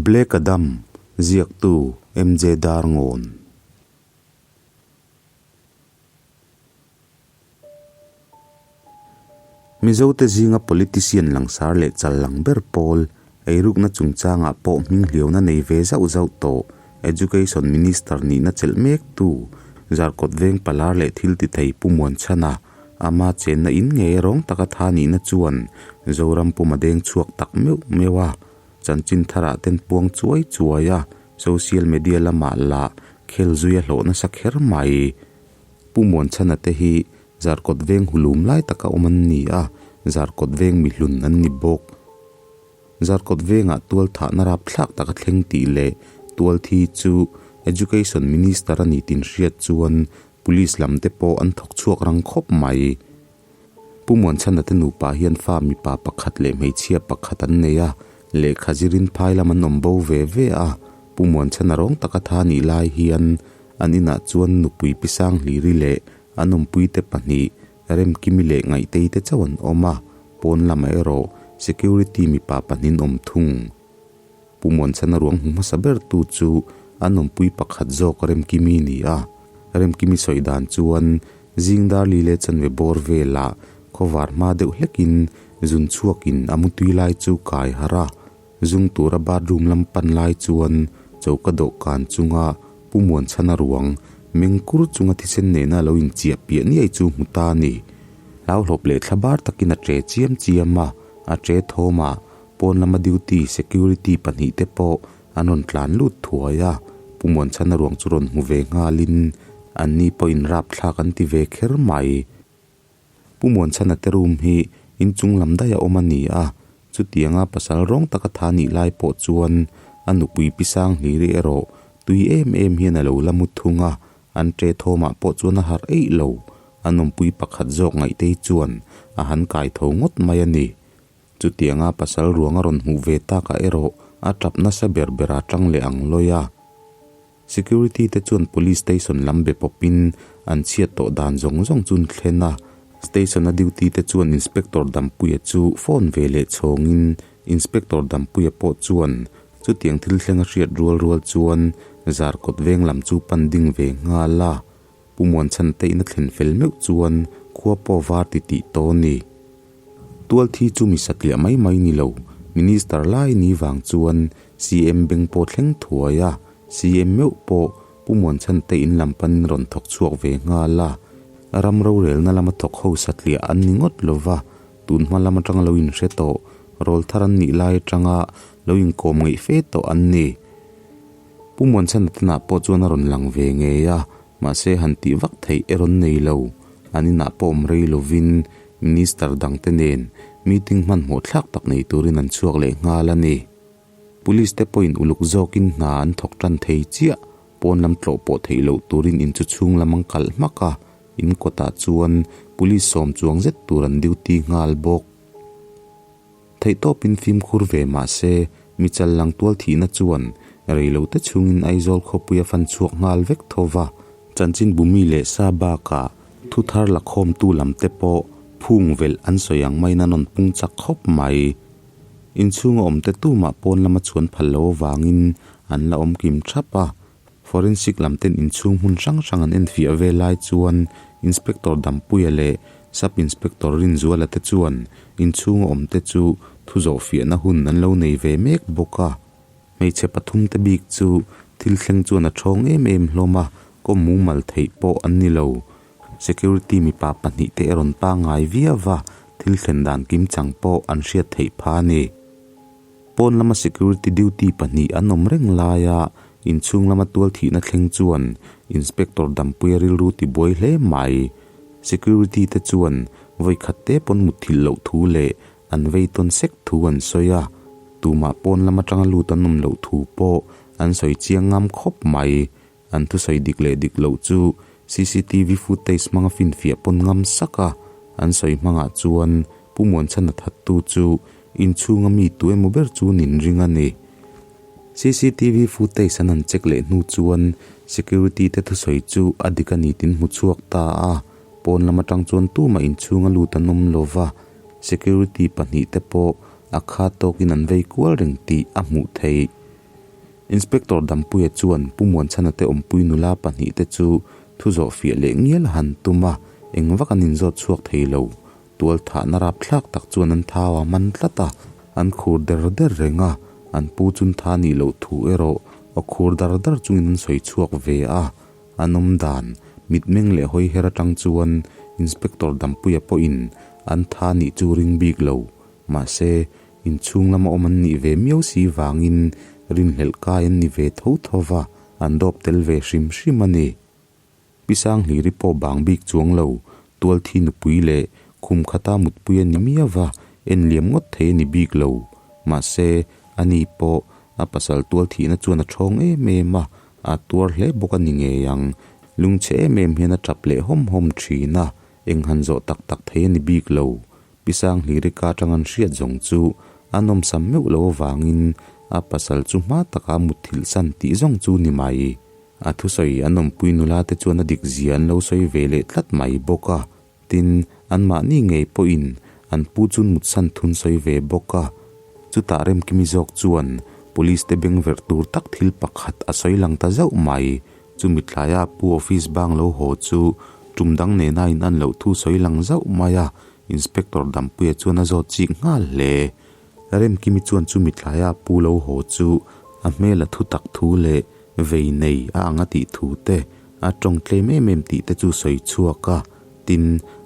Black Adam, ziaktu MJ Darngawn. Mizote zinga politician langsar leh chal lang ber pawl, eirukna chungchangah pawh hming hliauna nei ve zauh zauh tawh Education Minister nihna chelh mektu Zarkawt veng palar leh thil ti thei Pu Muanchhana ama chenna in ngei rawng taka tha nihna chuan Zoram puma deng chhuak tak meuh meuh a. Chanchin tharah ten puang chuai chuai a, social media lamah lah khel zui a hlawh nasa kher mai. Pu Muanchhana te hi Zarkawt veng hulum lai taka awm an ni a, Zarkawt veng mihlun an ni bawk. Zarkawt vengah tual thahna rapthlak taka thleng tih leh tual thi chu Education Minister a ni tin hriat chuan Police lam te pawh an thawk chhuak rang khawp mai. Pu Muanchhana te nupa hian fa mipa pakhat leh hmeichhia pakhat an nei a, lehkha zirin phai lam an awm bo ve ve a. Pu Muanchhana rawng taka tha nih lai hian an inah chuan nupui pi Sangliri leh an awmpuite pahnih Remkimi leh Ngaihtei te chauh an awm a, pawn lamah erawh security mipa pahnihin awm thung. Pu Muanchhana ruang hmu hmasa ber tu chu an awmpui pakhat zawk Remkimi ni a. Remkimi sawi dan chuan zing dar li leh chanve bawr velah khawvar hma deuh hlekin zun chhuakin a mutui lai chu kai harh a. Zung tura bathroom lam pan lai chuan choka dawhkan chunga Pu Muanchhana ruang mengkur chunga thisen nena lo inchiah piah niai chu hmu ta a ni. Hlauhlawp leh thlabar takin a ṭe chiam chiam a, a ṭe thawm a. Pawn lama duty security pahnih te pawh an rawn tlan lut thuai a, Pu Muanchhana ruang chu rawn hmu ve nghalin anni pawhin rapthlak an ti ve kher mai. Pu Muanchhana te room hi inchung lam daih a awm a ni a, chutianga pasal rawng taka tha nih lai pawh chuan a nupui pi Sanghliri erawh tui em em hian a lo la mu thung a, an ṭe thawmah pawh chuan a harh eih lo, a nawmpui pakhat zawk ngaihtei chuan a han kai tho ngawt mai a ni. Chutianga pasal ruang a rawn hmuh ve takah erawh a tap nasa ber ber a tang leh ang lawi a. Security te chuan police station lam be pawpin an chhiat tawh dan zawng zawng chu an thlen a. Station a duty te chuan Inspector Dampuia chu phone ve leh chhawngin Inspector Dampuia pawh chuan chutiang thil thleng a hriat rual rual chuan Zarkawt veng lam chu pan ding ve nghal a. Pu Muanchhan tein a thlen fel meuh chuan khua pawh var ti tih tawh a ni. Tual thi chu mi satliah mai mai ni lo, Minister lai ni vang chuan CM beng pawh thleng thuai a, CM meuh pawh Pu Muanchhan te in lam panin rawn thawk chhuak ve nghal a. Ram rorelna lama thawk ho satliah an ni ngawt lo va, tun hma lam atanga lo inhre tawh, rawl thar an nih lai atanga lo inkawm ngeih fe tawh an ni. Pu Muanchhana tenah pawh chuan a rawn lang ve ngei a, mahse han tih vak theih e rawn nei lo. An inah pawh awm rei lovin Minister dangte nen meeting hmanhmawh thlak tak nei turin an chhuak leh nghal a ni. Police te pawhin uluk zawkin hna an thawk tan thei chiah, pawn lam tlawh pawh theih loh turin in chu chhung lam an kalh hmak a, in kawtah chuan Police sawm chuang zet tur an duty nghal bawk. Theihtawpin fimkhur ve mah se, mi chal lang tual thihna chuan reilote chhungin Aizawl khawpui a fan chhuak nghal vek tho va. Chanchin bumi leh sa bakah thu thar la khawmtu lam te pawh phung velh an sawi ang maiin an rawn pung chak khawp mai. Inchhunga awmte tumah pawn lama chhuan phal lo avangin an la awm kim thap a. Forensic lam ten inchhung hmun hrang hrang an enfiah ve lai chuan Inspector Dampuia leh Sub Inspector Rinzuala te chuan inchhunga awm te chu thu zawhfiahna hun an lo nei ve mek bawk a. Hmeichhe pathum te bik chu thil thleng chuan a thawng em em hlawm a, kawm mumal theih pawh an ni lo. Security mipa pahnih te erawn pangngai viau va, thil thlen dan kimchang pawh an hriat theih pha a ni. Pawn lama security duty pahnih an awm reng laia inchhung lama tual thihna thleng chuan Inspector Dampuia rilru ti buai hle mai. Security te chuan vawi khat te pawn mutthilh loh thu leh an vei tawn sek thu an sawi a, tumah pawn lam atanga lut an awm loh thu pawh an sawi chiang ngam khawp mai. An thusawi dik leh dik loh chu cctv footage hmanga finfiah pawn ngam sak a, an sawi hmangah chuan Pu Muanchhana thattu chu inchhunga mi tu emaw ber chu nin ring a ni. Cctv footage an han check leh hnu chuan security te thusawi chu a dik a ni tin hmu chhuak ta a, pawn lam atang chuan tumah inchhunga lut an awm lo va, security pahnih te pawh a khat tawkin an vei kual reng tih a hmuh theih. Inspector Dampuia chuan Pu Muanchhana te awmpui nula pahnihte chu thu zawh fiah leh ngial a han tum a, eng vak an inzawt chhuak thei lo. Tual thahna rapthlak tak chuan an thau a man tlat a, an khur der der reng a, an pu chun tha nih loh thu erawh aw khur dar dar chungin an sawi chhuak ve a. An awm dan, mitmeng leh hawi her atang chuan Inspector Dampuia pawhin an tha nih chu ring bik lo. Mahse, inchhung lama awm an nih ve miau si vangin rinhlelh kai an ni ve tho tho va, an dawp tel ve hrim hrim a ni. Pi Sanghliri pawh bang bik chuang lo, tualthi nupui leh khum khata mutpui a ni miau va, en liam ngawt thei a ni bik lo. Mahse, ani pawh a pasal tualthihna chuan a thawng em em a, a tuar hle bawk a ni ngei ang. Lungchhe em em hian a tap leh hawm hawm thin a, eng han zawh tak tak thei a ni bik lo. Pi Sanghliri ka atang an hriat zawng chu a nawmsam meuh lo avangin a pasal chu hma taka mutthilh san tih zawng chu ni mai. A thusawi an awmpui nula te chuan a dik zia an lo sawi ve leh tlat mai bawk a, tin, anmahni ngei pawhin an pu chu mutsan thun sawi ve bawk a. Chutah Remkimi zawk chuan Police te beng verh tur tak thil pakhat a sawi lang ta zauh mai. Chumi tlaia pu office bang lo haw chu tum dang nena in an loh thu sawi lang zauh mai a, Inspector Dampuia chuan a zawt chik nghal hle. Remkimi chuan chumi tlaia pu lo haw chu a hmel a thu tak thu leh Vei nei a ang a tih thu te, a tawng tlem em em tih te chu sawi chhuak a, tin,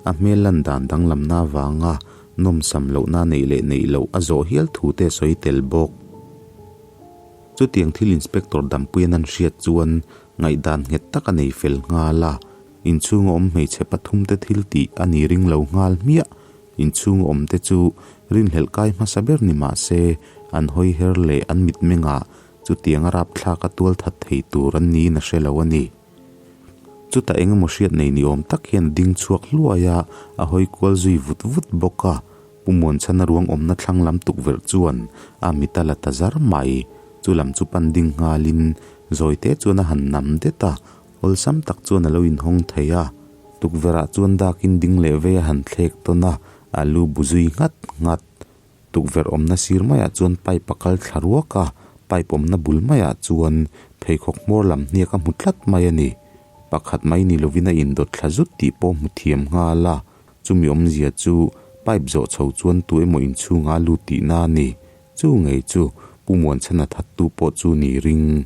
a hmel lan dan danglamna avanga nawmsam lohna neih leh neih loh a zawh hial thu te sawi tel bawk. Chutiang thil Inspector Dampuian an hriat chuan ngaihdan nghet tak a nei fel nghal a, inchhunga awm hmeichhe pathum te thil tih a ni ring lo nghal hmiah. Inchhunga awm te chu rinhlelh kai hmasa ber ni mah se, an hawi her leh an mitmengah Chutiang a rapthlak a tual that thei tur an niin a hre lo a ni. Chutah eng emaw hriat nei ni awm tak hian a ding chhuak hluai a, a hawi kual zui vut vut bawk a. Pu Muanchhana ruang awmna thlang lam tukverh chuan a mit a la ta zar mai. Chu lam chu pan ding nghalin zawite chuan a han nam det a, awlsam tak chuan a lo inhawng thei a. Tukverhah chuan dakin ding leh vei a han thlek tawn a, a lu bu zui nghat nghat. Tukverh awmna sir maiah chuan pipe a kal thla ruak a, pipe awmna bul maiah chuan pheikhawk hmawr lam hniak a hmu tlat mai a ni. Pakhat mai ni lovin a indawt thla zut tih pawh hmu thiam nghal a, chumi awmzia chu pipe zawh chho chuan tu emaw inchhungah a lut tihna a ni. Chu ngei chu Pu Muanchhana thattu pawh chu ni ring.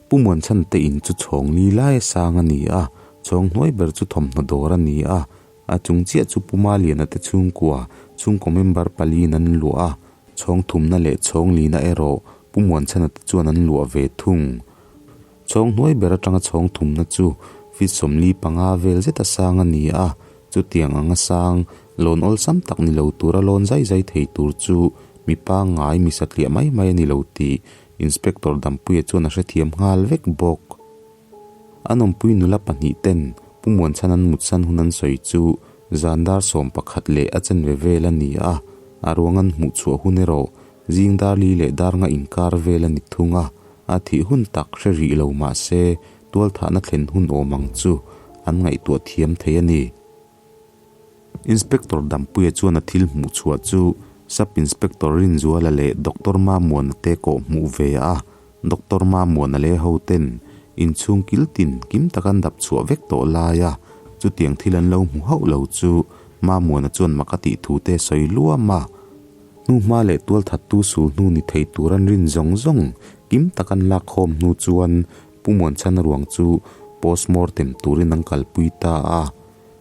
Pu Muanchhan te in chu chhawng li lai a sang a ni a, chhawng hnuai ber chu thawmhnaw dawr a ni a, a chung chiah chu Pu Maliana te chhungkua, chhungkaw member paliin an luah a, chhawng thumna leh chhawng lina erawh Pu Muanchhana te chuan an luah ve thung. Chhawng hnuai ber atanga chhawng thumna chu feet 45 vel zet a sang a ni a, chutiang anga sang, lawn awlsam tak ni lo tura lawn zai zai thei tur chu mi pangngai mi satliah mai mai a ni lo tih Inspector Dampuia chuan a hrethiam nghal vek bawk. An awmpui nula pahnih ten Pu Muanchhan an mutsan hun an sawi chu zan dar 11 leh a chenve vel a ni a, a ruang an hmuh chhuah hun erawh zing dar li leh dar nga inkar vel a ni thung a, a thih hun tak hre rih lo mah se tualthahna thlen hun awm ang chu an ngaihtuah thiam thei a ni. Inspector Dampuia chuan a thil hmuh chhuah chu Sub Inspector Rinzuala leh Doctor Mamuana te kawh hmuh ve a, Doctor Mamuana leh ho ten inchhung kil tin kim tak an dap chhuah vek tawh lai a, chutiang thil an lo hmu hauh lo chu Mamuana chuan mak a tih thu te sawi luam a. Hnuhma leh tualthattu sul hnu ni thei tur an rin zawng zawng kim tak an lak khawm hnu chuan Pu Muanchhana ruang chu postmortem turin an kalpui ta a.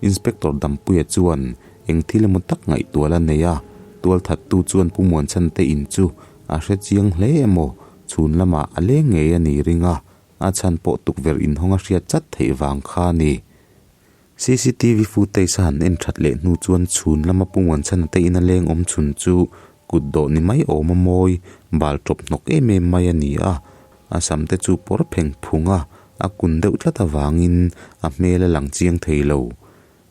Inspector Dampuia chuan eng thil emaw tak ngaihtual a nei a, tualthattu chuan Pu Muanchhan te in chu a hre chiang hle emaw chhun lamah a leng ngei a ni ring a, a chhan pawh tukverh inhawng a hriat chat theih vang kha a ni. Cctv footage a han en that leh hnu chuan chhun lama Pu Muanchhana te in a leng awm chhun chu kut dawh ni mai awm a mawi bal tawp hnawk em em mai a ni a, A sam te chu pawr pheng phung a, a kun deuh tlat avangin a hmel a lang chiang thei lo.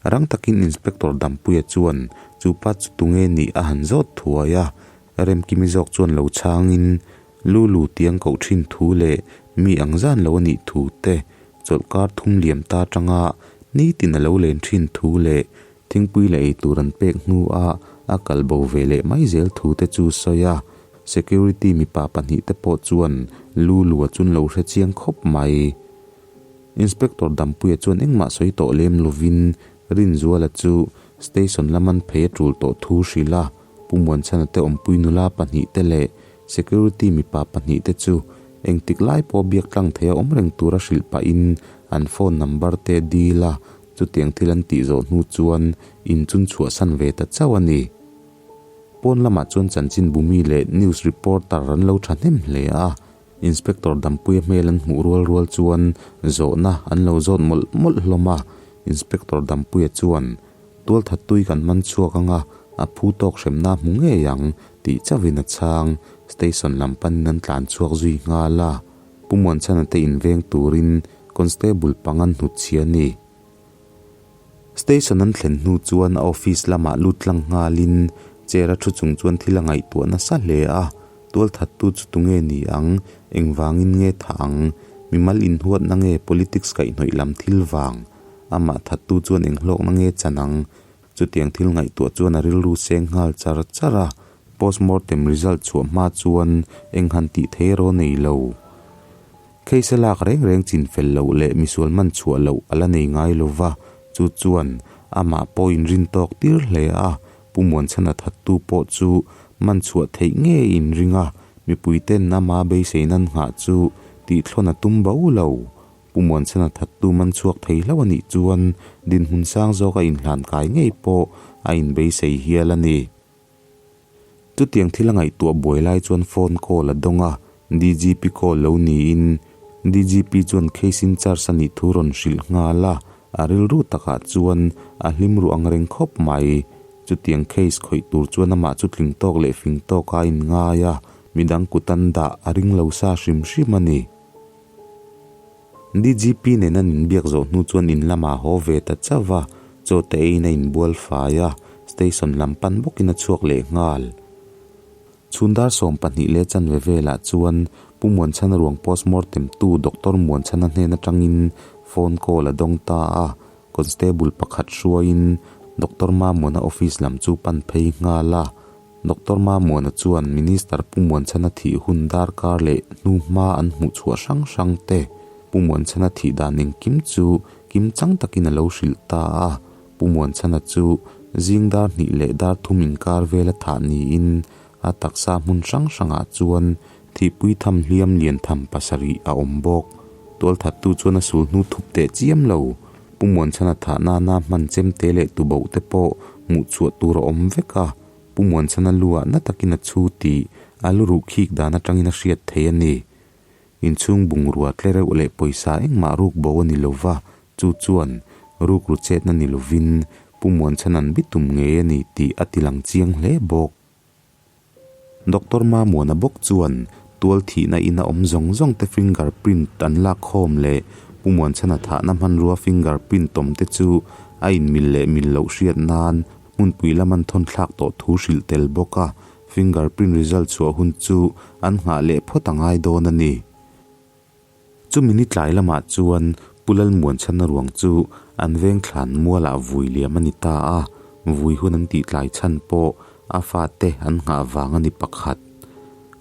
Rang takin Inspector Dampuia chuan chu pa chu tunge nih a han zawt thuai a, Remkimi zawk chuan lo chhangin Lulu tiang koh thin thu leh mi ang zan lo a nih thu te, chawlhkar thum liam ta atanga nitin a lo len thin thu leh thingpui leh eitur an pek hnu a a kal bo ve leh mai zel thu te chu sawi a. Security mipa pahnihte pawh chuan Lulu-a chu an lo hre chiang khawp mai. Inspector Dampuia chuan engmah sawi tawh lem lovin Rinzuala chu station lam an phei a tul tawh thu hrilh a, Pu Muanchhana te awmpui nula pahnihte leh security mipa pahnihte chu engtik lai pawh biak tlang thei a awm reng tura hrilh pahin an phone number te dil a, chutiang thil an tih zawh hnu chuan in chun chhuahsan ve ta chauh a ni. Pawn lamah chuan chanchinbu mi leh news reporter an lo thahnem hle a, Inspector Dampuia hmel an hmuh rual rual chuan zawhna an lo zawt mawlh mawlh hlawm a, Inspector Dampuia chuan, Tualthattui kan man chhuak anga a phu tawk hremna a hmu ngei ang tih chauhin a chhang, Station lam panin an tlan chhuak zui nghal a, Pu Muanchhana te inveng turin Constable pang an hnutchhia a ni. Station an thlen hnu chuan a office lamah lut tlang nghalin chair a thu chung chuan thil a ngaihtuah nasa hle a, tualthattu chu tunge ni ang, engvangin nge thah ang, mimal inhuatna nge politics kaihhnawih lam thil vang, amah thattu chuan enghlawkna nge chan ang, chutiang thil ngaihtuah chuan a rilru seng nghal char char a, postmortem result chhuah hma chuan eng han tih thei erawh nei lo. Case a lak reng reng chin fel loh leh misual man chhuah loh a la nei ngai lo va, chu chuan amah pawh inrin tawk tir hle a, Pu Muanchhana thattu pawh chu man chhuah theih ngei inring a, mipuiten ama beisei nan nghah chu tihthlawn a tum bo lo. Pu Muanchhana thattu man chhuak thei hlauh a nih chuan dinhmun sang zawka inhlan kai ngei pawh a inbeisei hial a ni. Chutiang thil a ngaihtuah buai lai chuan phone call a dawng a, DGP call lo niin DGP chuan case in charge a nih thu rawn hrilh nghal a, a rilru takah chuan a hlim ruh ang reng khawp mai. Chutiang case khawih tur chuan amah chu tling tawk leh fing tawk a inngai a, midang kut an dah a ring lo sa hrim hrim a ni. DGP nen an inbiak zawh hnu chuan in lamah haw ve ta chauh a, chaw te eiin a inbual fai a, station lam pan bawkin a chhuak leh nghal. Chhun dar 12 leh chanve velah chuan Pu Muanchhana ruang postmortem tu Doctor Muanchhana hnen atangin phone call a dawng ta a, constable pakhat hruaiin Doctor Mamuana office lam chu pan phei nghal a. Doctor Mamuana chuan Minister Pu Muanchhana thih hun darkar leh hnuhma an hmuh chhuah hrang hrang te, Pu Muanchhana thih dan engkim chu kimchang takin a lo hrilh ta a. Pu Muanchhana chu zing dar hnih leh dar thum inkar vela thah niin a taksa hmun hrang hrangah chuan thihpui tham hliam lian tham pasarih a awm bawk. Tualthattu chuan a sul hnu thup teh chiam lo. Pu Muanchhana thah nana hman chemte leh tuboh te pawh hmuh chhuah tur a awm vek a. Pu Muanchhana luah na takin a chhu tih a lu ruh khik dan atangin a hriat thei a ni. Inchhung bungrua tle reuh leh pawisa engmah ruk bo a ni lova, chu chuan ruk ru chetna ni lovin Pu Muanchhana'n bitum ngei a ni tih a tilang chiang hle bawk. Doctor Mamuana bawk chuan tual thihna ina awm zawng zawng te finger print an lak khawm leh Pu Muanchhana thahna hmanrua finger print awm te chu a inmil leh mil loh hriat nan hmunpui lam an thawn thlak tawh thu hrilh tel bawk a, finger print result chhuah hun chu an nghah leh phawt a ngai dawn a ni. Chumi ni tlai lamah chuan Pu Lalmuanchhana ruang chu an veng thlan mualah vui liam a ni ta a, vui hun an tih tlai chhan pawh a fate an nghah vang a ni pakhat.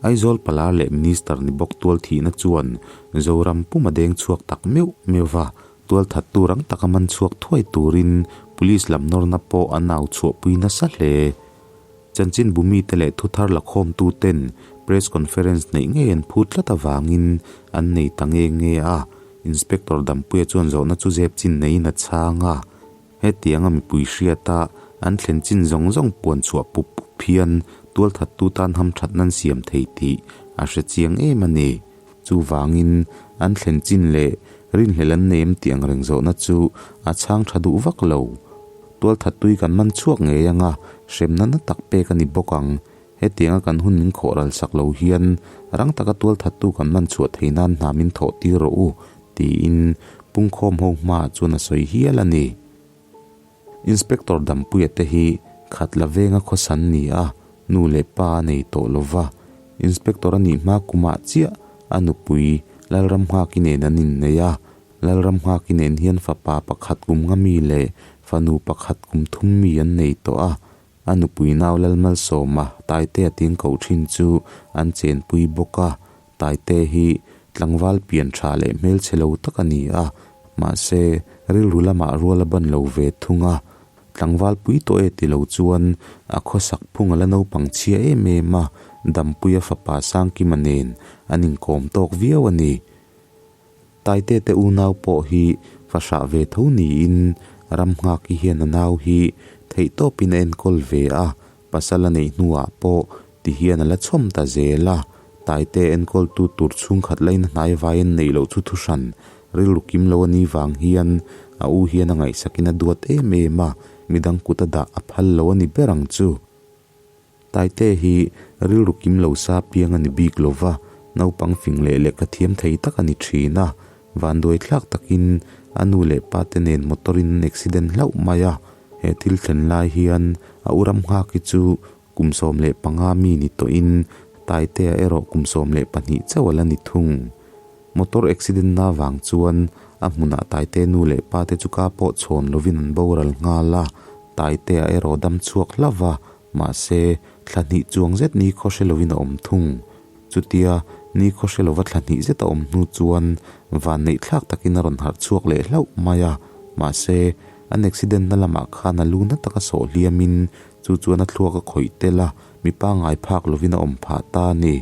Aizawl Palar leh Minister ni bawk tual thihna chuan Zoram pum a deng chhuak tak meuh meuh va, tual thattu rang taka man chhuak thuai turin Police lam nawrna pawh an au chhuahpui nasa hle. Chanchin bumite leh thuthar lakhawmtuten Press Conference neih ngei an phut tlat avangin an nei ta nge nge a, Inspector Dampuia chuan zawhna chu zep chin neiin a chhang a. Hetianga mipui hriata an thlen chin zawng zawng puan chhuah pup pup hian tualthattu tan hamthat nan siam thei tih a hre chiang em a ni. Chuvangin an thlen chin leh rinhlelh an nei em tih ang reng zawhna chu a chhang tha duh vak lo. Tualthattui kan man chhuak ngei anga hremna na tak pek a ni bawk ang. Hetianga kan hun min khawh ral sak lo hian rang taka tualthattu kan man chhuah thei nan hna min thawh tir rawh u, tiin pungkhawm ho hmaah chuan a sawi hial a ni. Inspector Dampuia te hi khat la venga khawsan ni a, nu leh pa a nei tawh lo va. Inspector a nih hma kumah chiah a nupui Lalramnghaki nen an innei a, Lalramnghaki nen hian fapa pakhat kum nga mi leh fanu pakhat kum thum mi an nei tawh a. A nupui nau Lalmalsawma Taitea tiin koh thin chu an chenpui bawk a. Taite hi tlangval pian tha leh hmelchhe lo tak a ni a, mahse rilru lamah rual a ban lo ve thung a. Tlangval pui tawh e ti lo chuan a khawsak phung a la naupang chhia em em a, Dampuia fapa Sangkima nen an inkawm tawk viau a ni. Taite te unau pawh hi fahrah ve tho niin Ramnghaki hian a nau hi theihtawpin a enkawl ve a, pasal a neih hnuah pawh ti hian a la chhawm ta zel a. Taite enkawltu tur chhungkhat laina hnai vai an neih loh chu thuhran rilru kim lo a nih vang hian a u hian a ngaihsakin a duat em em a, midang kut a dah a phal lo a ni ber ang chu. Taite hi rilru kim lo sa piang a ni bik lo va, naupang fing leh lehkha thiam thei tak a ni thin a. Vanduai thlak takin a nu leh pa te nen motor in an accident hlauh mai a. He thil thlen lai hian a u ram nghak hi chu kum 15 mi ni tawhin Taitea erawh kum 12 chauh a la ni thung. Motor accident na vang chuan a hmunah Taite nu leh pa te chu ka pawh chhawn lovin an boral nghal a, Taitea erawh dam chhuak hlauh va, mahse thla hnih chuang zet ni khaw hre lovin a awm thung. Chutia ni khaw hre lova thla hnih zet a awm hnu chuan vanneih thlak takin a rawn harh chhuak leh hlauh mai a, mahse an accident na lamah khan a lu na taka sawh hliamin chu chuan a thluak a khawih tel a, mi pangngai phak lovin a awm phah ta a ni.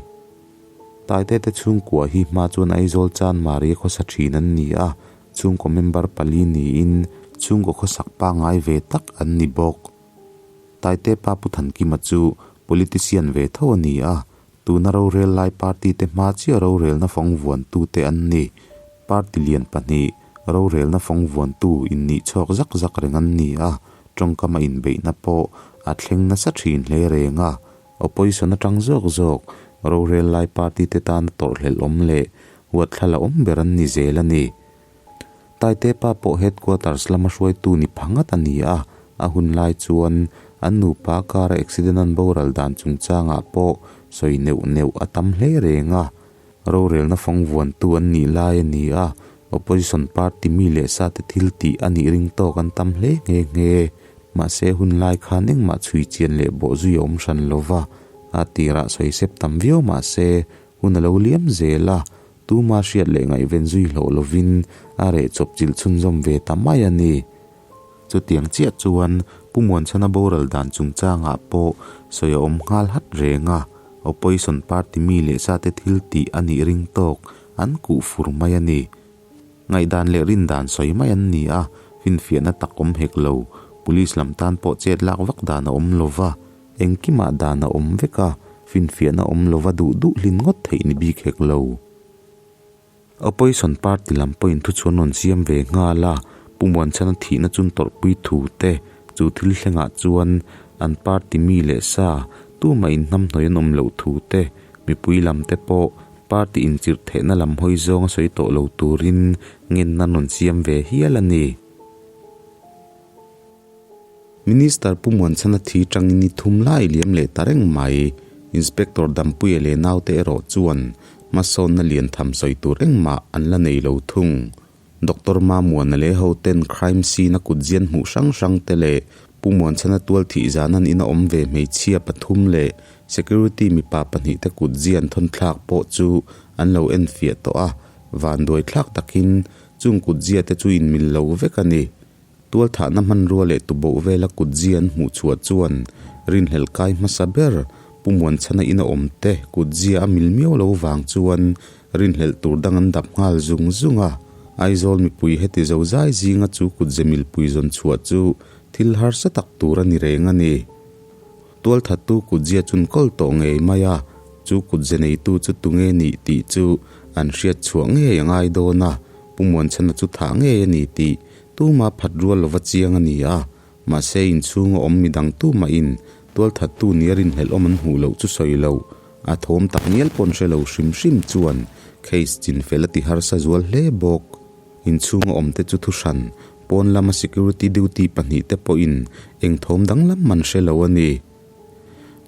Taite te chhungkua hi hma chuan Aizawl Chanmari a khawsa thin an ni a, chhungkaw member pali niin chhungkaw khawsak pangngai ve tak an ni bawk. Taite pa Pu Thankima chu politician ve tho a ni a, tuna rorel lai party te hma chiah rorelna fawng vuantu te an ni. Party lian pahnih rorelna fawng vuantu innih chhawk zak zak reng an ni a, tawngkama inbeihna pawh a thleng nasa thin hle reng a. Opposition atang zawk zawk rorel lai party te tana tawrhhlelh awm leh huatthlala awm ber an ni zel a ni. Taite pa pawh headquarters lama hruaitu ni pha ngat a ni a, a hun lai chuan an nupa kara accident an boral dan chungchangah pawh sawi neuh neuh a tam hle reng a. Rorelna fawng vuantu an nih lai a ni a, opposition party mi leh sate thil tih a nih ring tawk an tam hle nghe nghe. Mahse hun lai khan engmah chhui chian leh bawh zui a awm hran lo va, a tirah sawi sep tam viau mahse hun a lo liam zel a, tuma hriat leh ngaihven zui hlawh lovin a reh chawp chilh chhunzawm ve ta mai a ni. Chutiang chiah chuan Pu Muanchhana boral dan chungchangah pawh sawi a awm nghal hat reng a, Opposition party mi leh sate thil tih a nih ring tawk an kuh fur mai a ni. Ngaihdan leh rindan sawi mai an ni a, finfiahna tak awm hek lo, Police lam tan pawh chet lak vak dan a awm lo va, engkimah dan a awm vek a, finfiahna awm lova duh duh hlin ngawt theih ni bik hek lo. Opposition party lam pawhin thuchhuan rawn siam ve nghal a, Pu Muanchhana thihna chun tawrhpui thu te chu thil thlengah chuan an party mi leh sa tumah inhnamhnawih an awm loh thu te, mipui lam te pawh party inchirh theihna lam hawi zawng a sawi tawh lo turin ngenna an rawn siam ve hial a ni. Minister Pu Muanchhana thi tangin ni thum lai liam leh ta reng mai. Inspector Dampuia leh naute erawh chuan hmasawnna lian tham sawi tur engmah an la nei lo thung. Doctor Mamuana leh hoten crime scene a kutzian hmuh hrang hrang te leh Pu Muanchhana tual thih zan an ina awm ve hmeichhia pathum leh security mipa pahnih te kutzian thawn thlak pawh chu an lo enfiah tawh a, vanduai thlak takin chung kutzia te chu inmil lo vek a ni. Tualthahna hmanrua leh tuboh vela kutzi an hmuh chhuah chuan rinhlelh kai hmasa ber Pu Muanchhana ina awm te kutzia a mil miau lo vang chuan rinhlelh tur dang an dap nghal zung zung a. Aizawl mipui heti zo zai zinga chu kutze milpui zawn chhuah chu thil harsa tak tur a ni reng a ni. Tualthattu kutzia chun kawl tawh ngei mai a, chu kutze neitu chu tunge nih tih chu an hriat chhuah ngei a ngai dawn a, Pu Muanchhana chu thah ngei a ni tih Tuma phat rual lova chiang a ni a, mahse inchhunga awm midang tumahin tualthattu nia rinhlelh awm an hmuh loh chu sawi loh, a thawm tak ngial pawn hre lo hrim hrim chuan case chinfel a ti harsa zual hle bawk. Inchhunga awmte chu thuhran, pawn lama security duty pahnihte pawhin eng thawm danglam an hre lo a ni.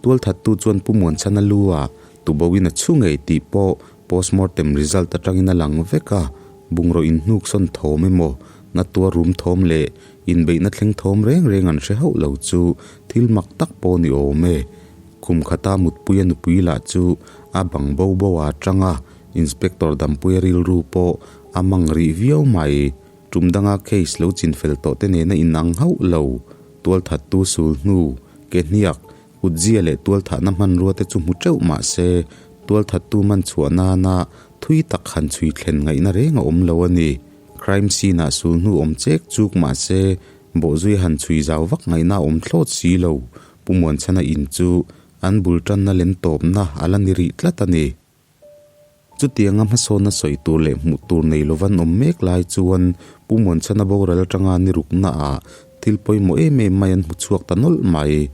Tualthattu chuan Pu Muanchhana lu a tuboin a chhu ngei tih pawh postmortem result atangin a lang vek a, bungraw inhnuksawn thawm emaw, Na tuar rum thawm leh inbeihna thleng thawm reng reng an hre hauh lo chu thil mak tak pawh ni awm e. Khum khata mutpuia nupui lah chu a bang bo bo a tang a, Inspector Dampuia rilru pawh a mang rih viau mai. Tum danga case lo chinfel tawh te nena inang hauh lo. Tualthattu sul hnu, ke hniak, Kutzia leh tualthahna hmanrua te chu hmu teuh mah se, tualthattu man chhuah nana thui tak han chhui thlen ngaihna reng a awm lo a ni. Crime scene ah sul hnu awm chek chuk mah se, bawhzui han chhui zau vak ngaihna a awm thlawt si lo. Pu Muanchhana in chu an bul tanna len tawpna a la ni rih tlat a ni. Chutianga hmasawnna sawi tur leh hmuh tur nei lovan awm mek lai chuan Pu Muanchhana boral atanga ni rukna ah thil pawimawh em em mai an hmu chhuak ta nawlh mai.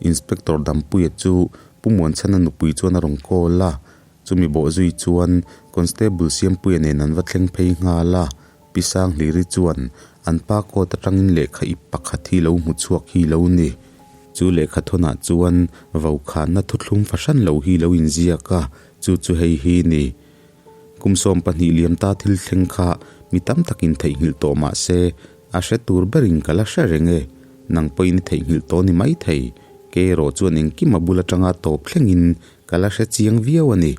Inspector Dampuia chu Pu Muanchhana nupui chuan a rawn call a, chumi bawhzui chuan Constable Siampuia nen an va thleng phei nghal a, Pi Sanghliri chuan an pa court atangin lehkha ip pakhat hi lo hmu chhuak hi lo ni. Chu lehkha thawnah chuan vokhanna thuthlum fahran lo hi lo inziak a, Chu chu hei hi ni. Kum 12 liam ta thil thleng kha mi tam takin theihnghilh tawh mah se, a hre tur berin ka la hre reng e. Nang pawhin i theihnghilh tawh ni maithei. Kei erawh chuan engkim a bul atanga tawp thlengin ka la hre chiang viau a ni.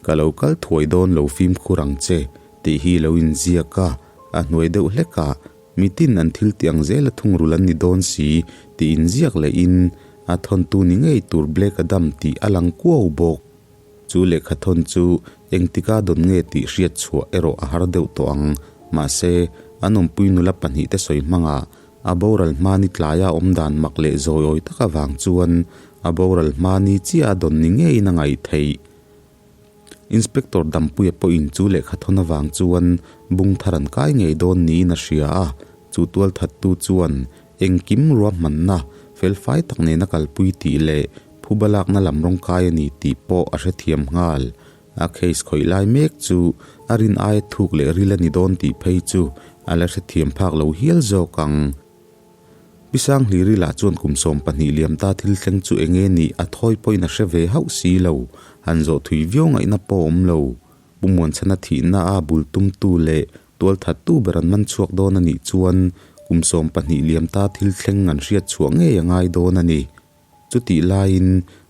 Ka lo kal thuai dawn lo fimkhur ang che tih hi lo inziak a, a hnuai deuh hlekah Mitin an thil tih ang zela thungrul an ni dawn si tih inziak lehin a thawntu ni ngei tur Black Adam tih a lang kuau bawk. Chu lehkha thawn chu engtika dawn nge tih hriat chhuah erawh a har deuh tawh ang. Mahse, an awmpui nula pahnihte sawi hmangah a boral hmani tlaia awmdan mak leh zawiawi tak avang chuan a boral hmani chiah a dawn ni ngeiin a ngaih theih. Inspector Dampuia pawhin chu lehkha thawn avang chuan bung thar an kai ngei dawn niin a hria a, chu tualthattu chuan engkim ruahmanna felfai tak nena kalpui tih leh phuba lakna lam rawng kai a ni tih pawh a hrethiam nghal. A case khawih lai mek chu a rin aia thuk leh ril a ni dawn tih phei chu a la hrethiam phak lo hial zawk ang. Pi Sanghliri lah chuan kum 12 liam ta thil thleng chu eng nge nih a thawi pawhin a hre ve hauh si lo, han zawh thui viau ngaihna pawh a awm lo. Pu Muanchhana thihna a bul tumtu leh tualthattu ber an man chhuak dawn a nih chuan kum 12 liam ta thil thleng an hriat chhuah ngei a ngai dawn a ni. Chutih laiin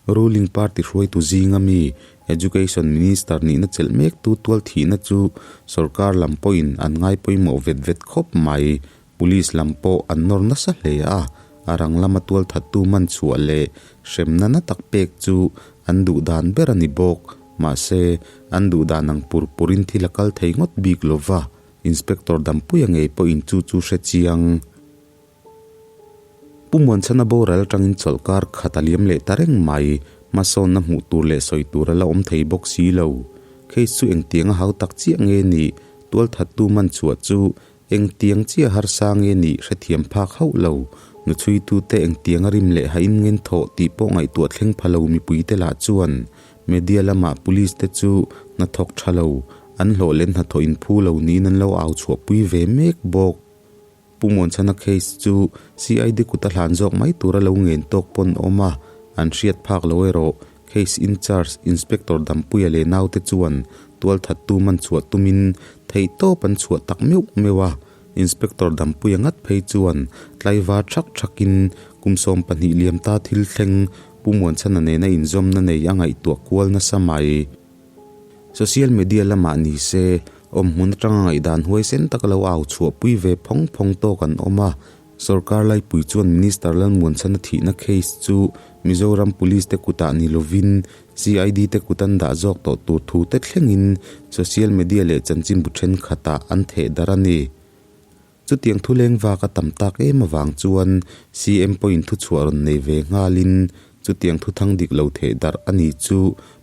ruling party hruaitu zinga mi Education Minister nihna chelh mektu tual thihna chu sorkar lam pawhin an ngai pawimawh vet vet khawp mai. Police lam pawh an nawr nasa hle a, a rang lama tualthattu man chhuah leh hremna na tak pek chu an duh dan ber a ni bawk. Mahse, an duh dan ang pur purin thil a kal thei ngawt bik lova, Inspector Dampuia ngei pawhin chu chu hre chiang. Pu Muanchhana boral atangin chawlhkar khat a liam leh ta reng mai, hmasawnna hmuh tur leh sawi tur a la awm thei bawk si lo. Case chu engtiang a hau tak chiah nge nih, tualthattu man chhuah chu engtiang chiah harsa nge nih hrethiam phak hauh lo. Nuchhuitute engtiang a rim leh hain ngen thawh tih pawh ngaihtuah thleng pha lo mipuite lah chuan media lamah police te chu hnathawk tha lo, an hlawh leh hnathawh inphu lo niin an lo au chhuahpui ve mek bawk. Pu Muanchhana case chu CID kut a hlan zawk mai tura lo ngen tawk pawn awm a, an hriat phak lo erawh case in charge Inspector Dampuia leh naute chuan tualthattu man chhuah tumin theihtawp an chhuah tak meuh meuh a, Inspector Dampuia ngat phei chuan tlaivar thak thakin kum 12 liam ta thil thleng Pu Muanchhana nena inzawmna nei a ngaihtuah kual nasa mai. Social media lamah ni se, awmhmun atanga ngaihdan huaisen taka lo au chhuahpui ve phawng phawng tawk an awm a. Sorkar laipui chuan Minister Lalmuanchhana thihna case chu Mizoram Police te kutah ni lovin CID te kut an dah zawk tawh tur thu te thlengin social media leh chanchinbu thenkhatah an theh darh a ni. Chutiang thu leng vak a tam tak em avang chuan CM pawhin thuchhuah rawn nei ve nghalin chutiang thu thang dik lo theh darh a ni chu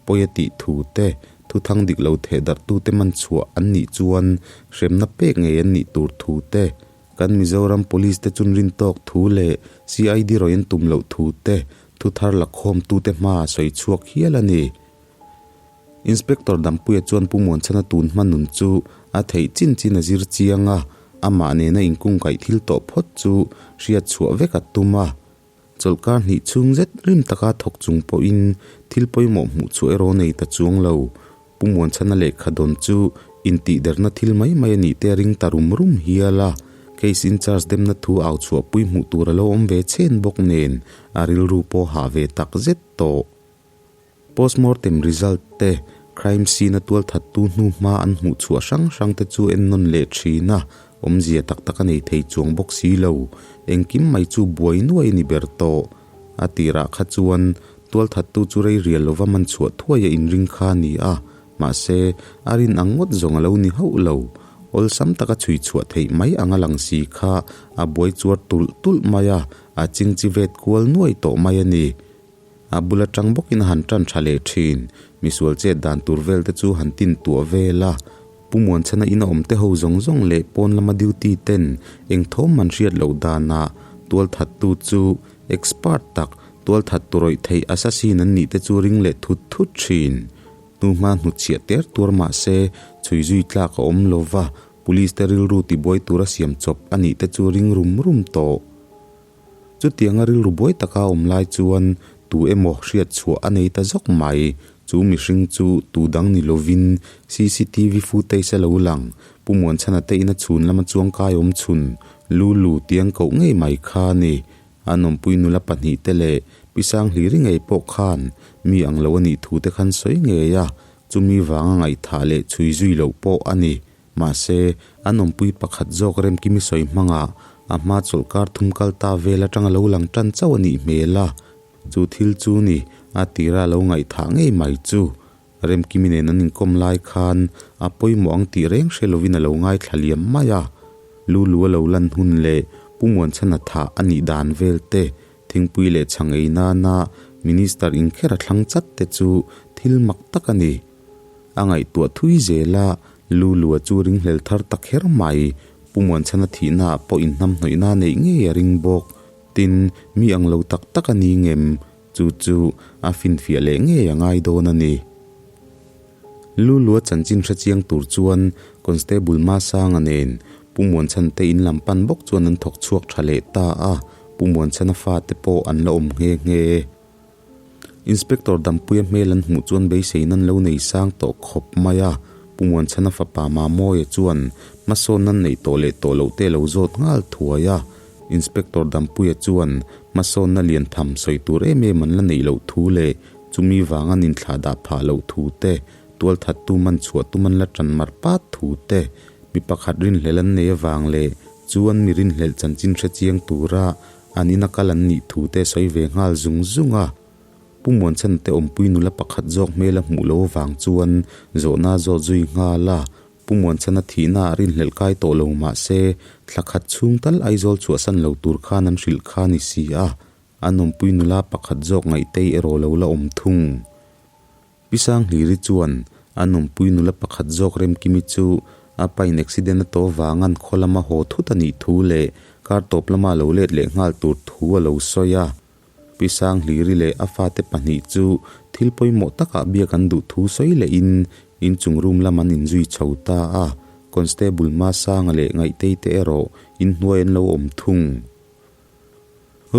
pawi a tih thu te, thu thang dik lo theh darh tute man chhuah an nih chuan hremna pek ngei an nih tur thu te, kan Mizoram Police te chun rin tawk thu leh CID rawih an tum loh thu te thu thar la khawm tute hma sawi chhuak hial a ni. Inspector Dampuia chuan Pu Muanchhana tun hma nun chu a theih chin chin a zir chiang a, amah nena inkungkaih thil tawh phawt chu hriat chhuah vek a tum a. Chawlhkar hnih chhung zet rim taka thawk chung pawhin thil pawimawh hmuh chhuah erawh nei ta chuang lo. Pu Muanchhana lehkha dawn chu intihderna thil mai mai a nih te a ring ta rum rum hial a. Case in-charge demna thu au chhuahpui hmuh tur a lo awm ve chhen bawk nen a rilru pawh hah ve tak zet tawh. Postmortem result te, crime scene a tualthattu hnu hma an hmuh chhuah hrang hrang te chu en nawn leh thin a, awmzia tak tak a nei thei chuang bawk si lo. Engkim mai chu buai nuai a ni ber tawh. A tirah kha chuan tualthattu chu rei rial lova man chhuah thuai a inring kha a ni a, mahse a rin ang ngawt zawng a lo ni hauh lo. Awlsam taka chhui chhuah theih mai ang a lang si kha a buai chuar tulh tulh mai a, a chingchi vet kual nuai tawh mai a ni. A bul atang bawkin a han tan tha leh thin. Misual chet dan tur vel te chu han tin tuah vel a. Pu Muanchhana ina awm te ho zawng zawng leh pawn lama duty ten eng thawm man hriat loh danah tualthattu chu expert tak tualthattu rawih theih assassin an nih te chu ring leh thut thut thin. Hnuhma hnutchhiah ter tuar mah se chhui zui tlak a awm lova, police te rilru tibuai tura siam chawp a nih te chu ring rum rum tawh. Chutianga rilru buai taka awm lai chuan tu emaw hriat chhuah a nei ta zawk mai. Chu mihring chu tu dang ni lovin cctv footage a lo lang. Pu Muanchhana te ina chhun lama chuangkai awm chhun Lulu tiang koh ngei mai kha a ni. A nawmpui nula pahnih te leh Pi Sanghliri ngei pawh khan mi ang lo a nih thu te khan sawi ngei a, chumi vanga ngaihthah leh chhui zui loh pawh a ni. Mahse, an awmpui pakhat zawk Remkimi sawi hmangah a hma chawlhkar thum kal ta vel atanga lo lang tan chauh a nih hmel a. Chu thil chu ni, a tira lo ngaihthah ngei mai chu. Remkimi nen an inkawm lai khan a pawimawh ang tih reng hre lovin a lo ngaithla liam mai a. Lulu a lo lan hun leh Pu Muanchhana thah a nih dan vel te, thingpui leh chhang ei nana Minister inkher a thlang chat te chu thil mak tak a ni. A ngaihtuah thui zel a, Lulua chu ringhlel thar ta kher mai. Pu Muanchhana thihnaah pawh inhnamhnawihna neih ngei a ring bawk. Tin, mi ang lo tak tak a ni ngem? Chu chu a finfiah leh ngei a ngai dawn a ni. Lulua chanchin hre chiang tur chuan Constable Masanga nen Pu Muanchhan te in lam pan bawk chuan an thawk chhuak tha leh ta a, Pu Muanchhana fate pawh an la awm nghe nghe. Inspector Dampuia hmel an hmuh chuan beiseina an lo nei sang tawh khawp mai a, Pu Muanchhana fapa Mamawia chuan hmasawn an neih tawh leh tawh loh te a lo zawt nghal thuai a. Inspector Dampuia chuan hmasawnna lian tham sawi tur em em an la neih loh thu leh chumi vang an inthlah dah phah loh thu te, tualthattu man chhuah tum an la tan mar pat thu te, mi pakhat rinhlelh an nei avang leh chu an mi rinhlelh chanchin hre chiang tura An ina kal an nih thu te sawi ve nghal zung zung a. Pu Muanchhan te awmpui nula pakhat zawk hmel a hmuh lo avang chuan zawhna a zawt zui nghal a. Pu Muanchhana thihna ah rinhlelh kai tawh lo mah se, thla khat chhung tal Aizawl chhuahsan lo tur khan an hrilh kha ni si a. An awmpui nula pakhat zawk ngaihtei erawh lo la awm thung. Pi Sanghliri chuan an awmpui nula pakhat zawk Remkimi chu a pain accident a tawh vang an khaw lama haw thut a nih thu leh kar tawp lama lo let leh nghal tur thu a lo sawi a. Pi Sanghliri leh a fate pahnih chu thil pawimawh takah biak an duh thu sawi lehin inchung room lam an inzui chho ta a, Constable Masanga leh Ngaihtei te erawh inhnuai an lo awm thung.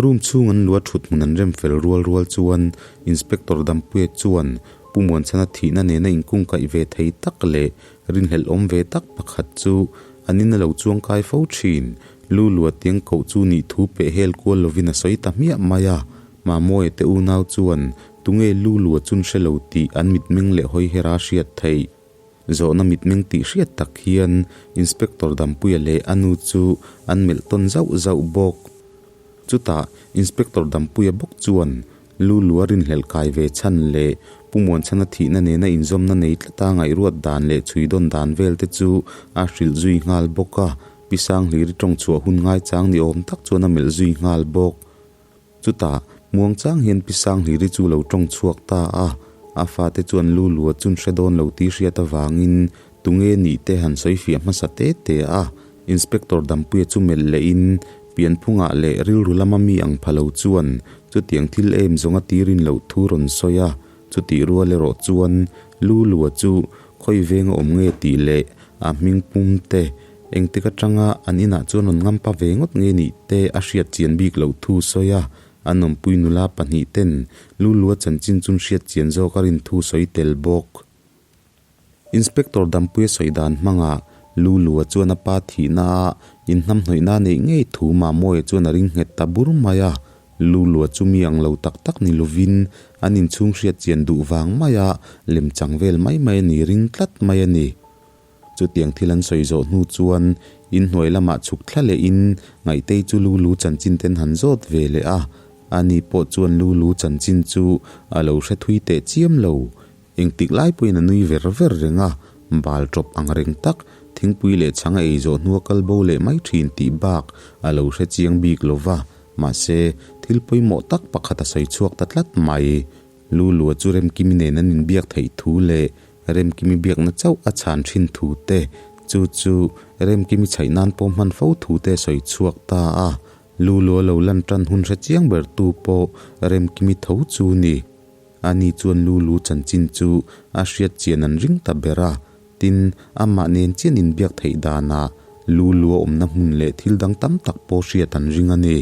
Room chhung an luah thut hmun an rem fel rual rual chuan Inspector Dampuia chuan Pu Muanchhana thihna nena inkungkaih ve thei tak leh rinhlelh awm ve tak pakhat chu an in a lo chuangkai fo thin. Lu lua tiang koh chu nih thu peh hel kual lovin a sawi ta hmiah mai a. Mamawia te unau chuan tunge lu lua chun hre lo tih an mitmeng leh hawi hera hriat theih. Zawhna mitmeng tih hriat tak hian Inspector Dampuia leh a nu chu an melh tawn zauh zauh bawk. Chutah Inspector Dampuia bawk chuan Lulua rinhlelh kai ve chhan leh Pu Muanchhana thihna nena inzawmna nei tlata ngaihruat dan leh chhuidawn dan vel te chu a hrilh zui nghal bawk a, Pi Sanghliri tawng chhuah hun ngaichang ni awm tak chuan a melh zui nghal bawk. Chutah, muangchang hian Pi Sanghliri chu lo tawng chhuak ta a, a fate chuan lu lua chun hre dawn lo tih hriat avangin tunge nih te han sawi fiah hmasa te te a. Inspector Dampuia chu melh lehin pianphungah leh rilru lama mi ang pha lo chuan chutiang thil em zawng a tirin loh thu rawn sawi a, chutih rual erawh chuan lu lua chu khawi veng a awm nge tih leh a hming pum te Engtik atanga an inah chuan rawn ngampa ve ngawt nge nih te a hriat chian bik loh thu sawi a, an awmpui nula pahnih ten Lulua chanchin chun hriat chian zawk a rin thu sawi tel bawk. Inspector Dampuia sawi dan hmangah Lulua chuan a pa thihna ah inhnamhnawihna a neih ngei thu Mamawia chuan a ring nghet ta bur mai a. Lulua chu mi ang lo tak tak ni lovin an inchhung hriat chian duh vang maia lemchang vel mai mai a ni ring tlat mai a ni. Chutiang thil an sawi zawh hnu chuan inhnuai lamah chhuk thla lehin Ngaihtei chu Lulu chanchin ten han zawt ve leh a, ani pawh chuan Lulu chanchin chu a lo hre thui teh chiam lo. Engtik lai pawhin a nui ver ver reng a, bal tawp ang reng tak, thingpui leh chhang a ei zawh hnua kal bo leh mai thin tih bak a lo hre chiang bik lo va, mahse thil pawimawh tak pakhat a sawi chhuak ta tlat mai. Lulua chu Remkimi nen an inbiak theih thu leh Remkimi biakna chauh a chhan thin thu te, chu chu Remkimi chhaih nan pawh hman fo thu te sawi chhuak ta a. Lulua lo lan tan hun hre chiang ber tu pawh Remkimi tho chu ni. Ani chuan Lulu chanchin chu a hriat chian an ring ta ber a, tin, amah nen chian inbiak theih danah Lulua awmna hmun leh thil dang tam tak pawh hriat an ring a ni.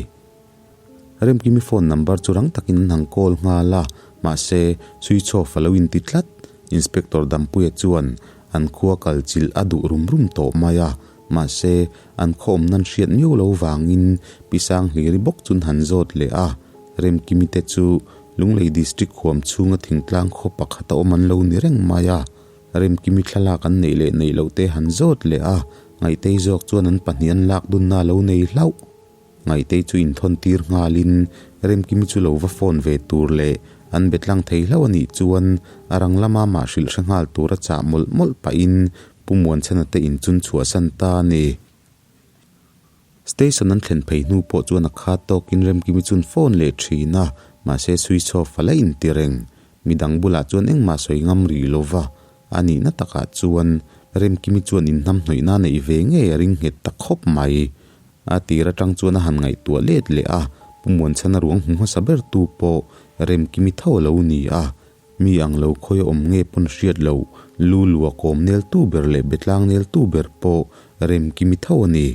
Remkimi phone number chu rang takin an han call nghal a, mahse, switch off a lo inti tlat. Inspector Dampuia chuan an khua kal chilh a duh rum rum tawh mai a, mahse, an khaw awm nan hriat miau lo vangin Pi Sanghliri bawk chun han zawt leh a. Remkimi te chu Lunglei District huam chhunga thingtlang khaw pakhat a awm an lo ni reng mai a. Remkimi thlalak an neih leh neih loh te han zawt leh a, Ngaihtei zawk chuan an pahnih an lak dunna a lo nei hlauh. Ngaihtei chu inthawn tir nghalin Remkimi chu lo va phone ve tur leh an be tlang thei hlauh a nih chuan a rang lama mah hrilh hre nghal tur a chah mawlh mawlh pahin Pu Muanchhana te inchun chhuahsan ta a ni. Station an thlen phei hnu pawh chuan a khat tawkin Remkimi chun phone leh thin a, mahse switch off a la inti reng. Midang bulah chuan engmah sawi ngam rih lova, a nihna takah chuan Remkimi chuan inhnamhnawihna neih ve ngei a ring nghet ta khawp mai. A tir atang chuan a han ngaihtuah let leh a, Pu Muanchhana ruang hmu hmasa ber tu pawh Remkimi tho a lo ni a, mi ang lo khawi a awm nge pawn hriat loh, lu lua kawm nel tu ber leh betlang nel tu ber pawh Remkimi tho a ni.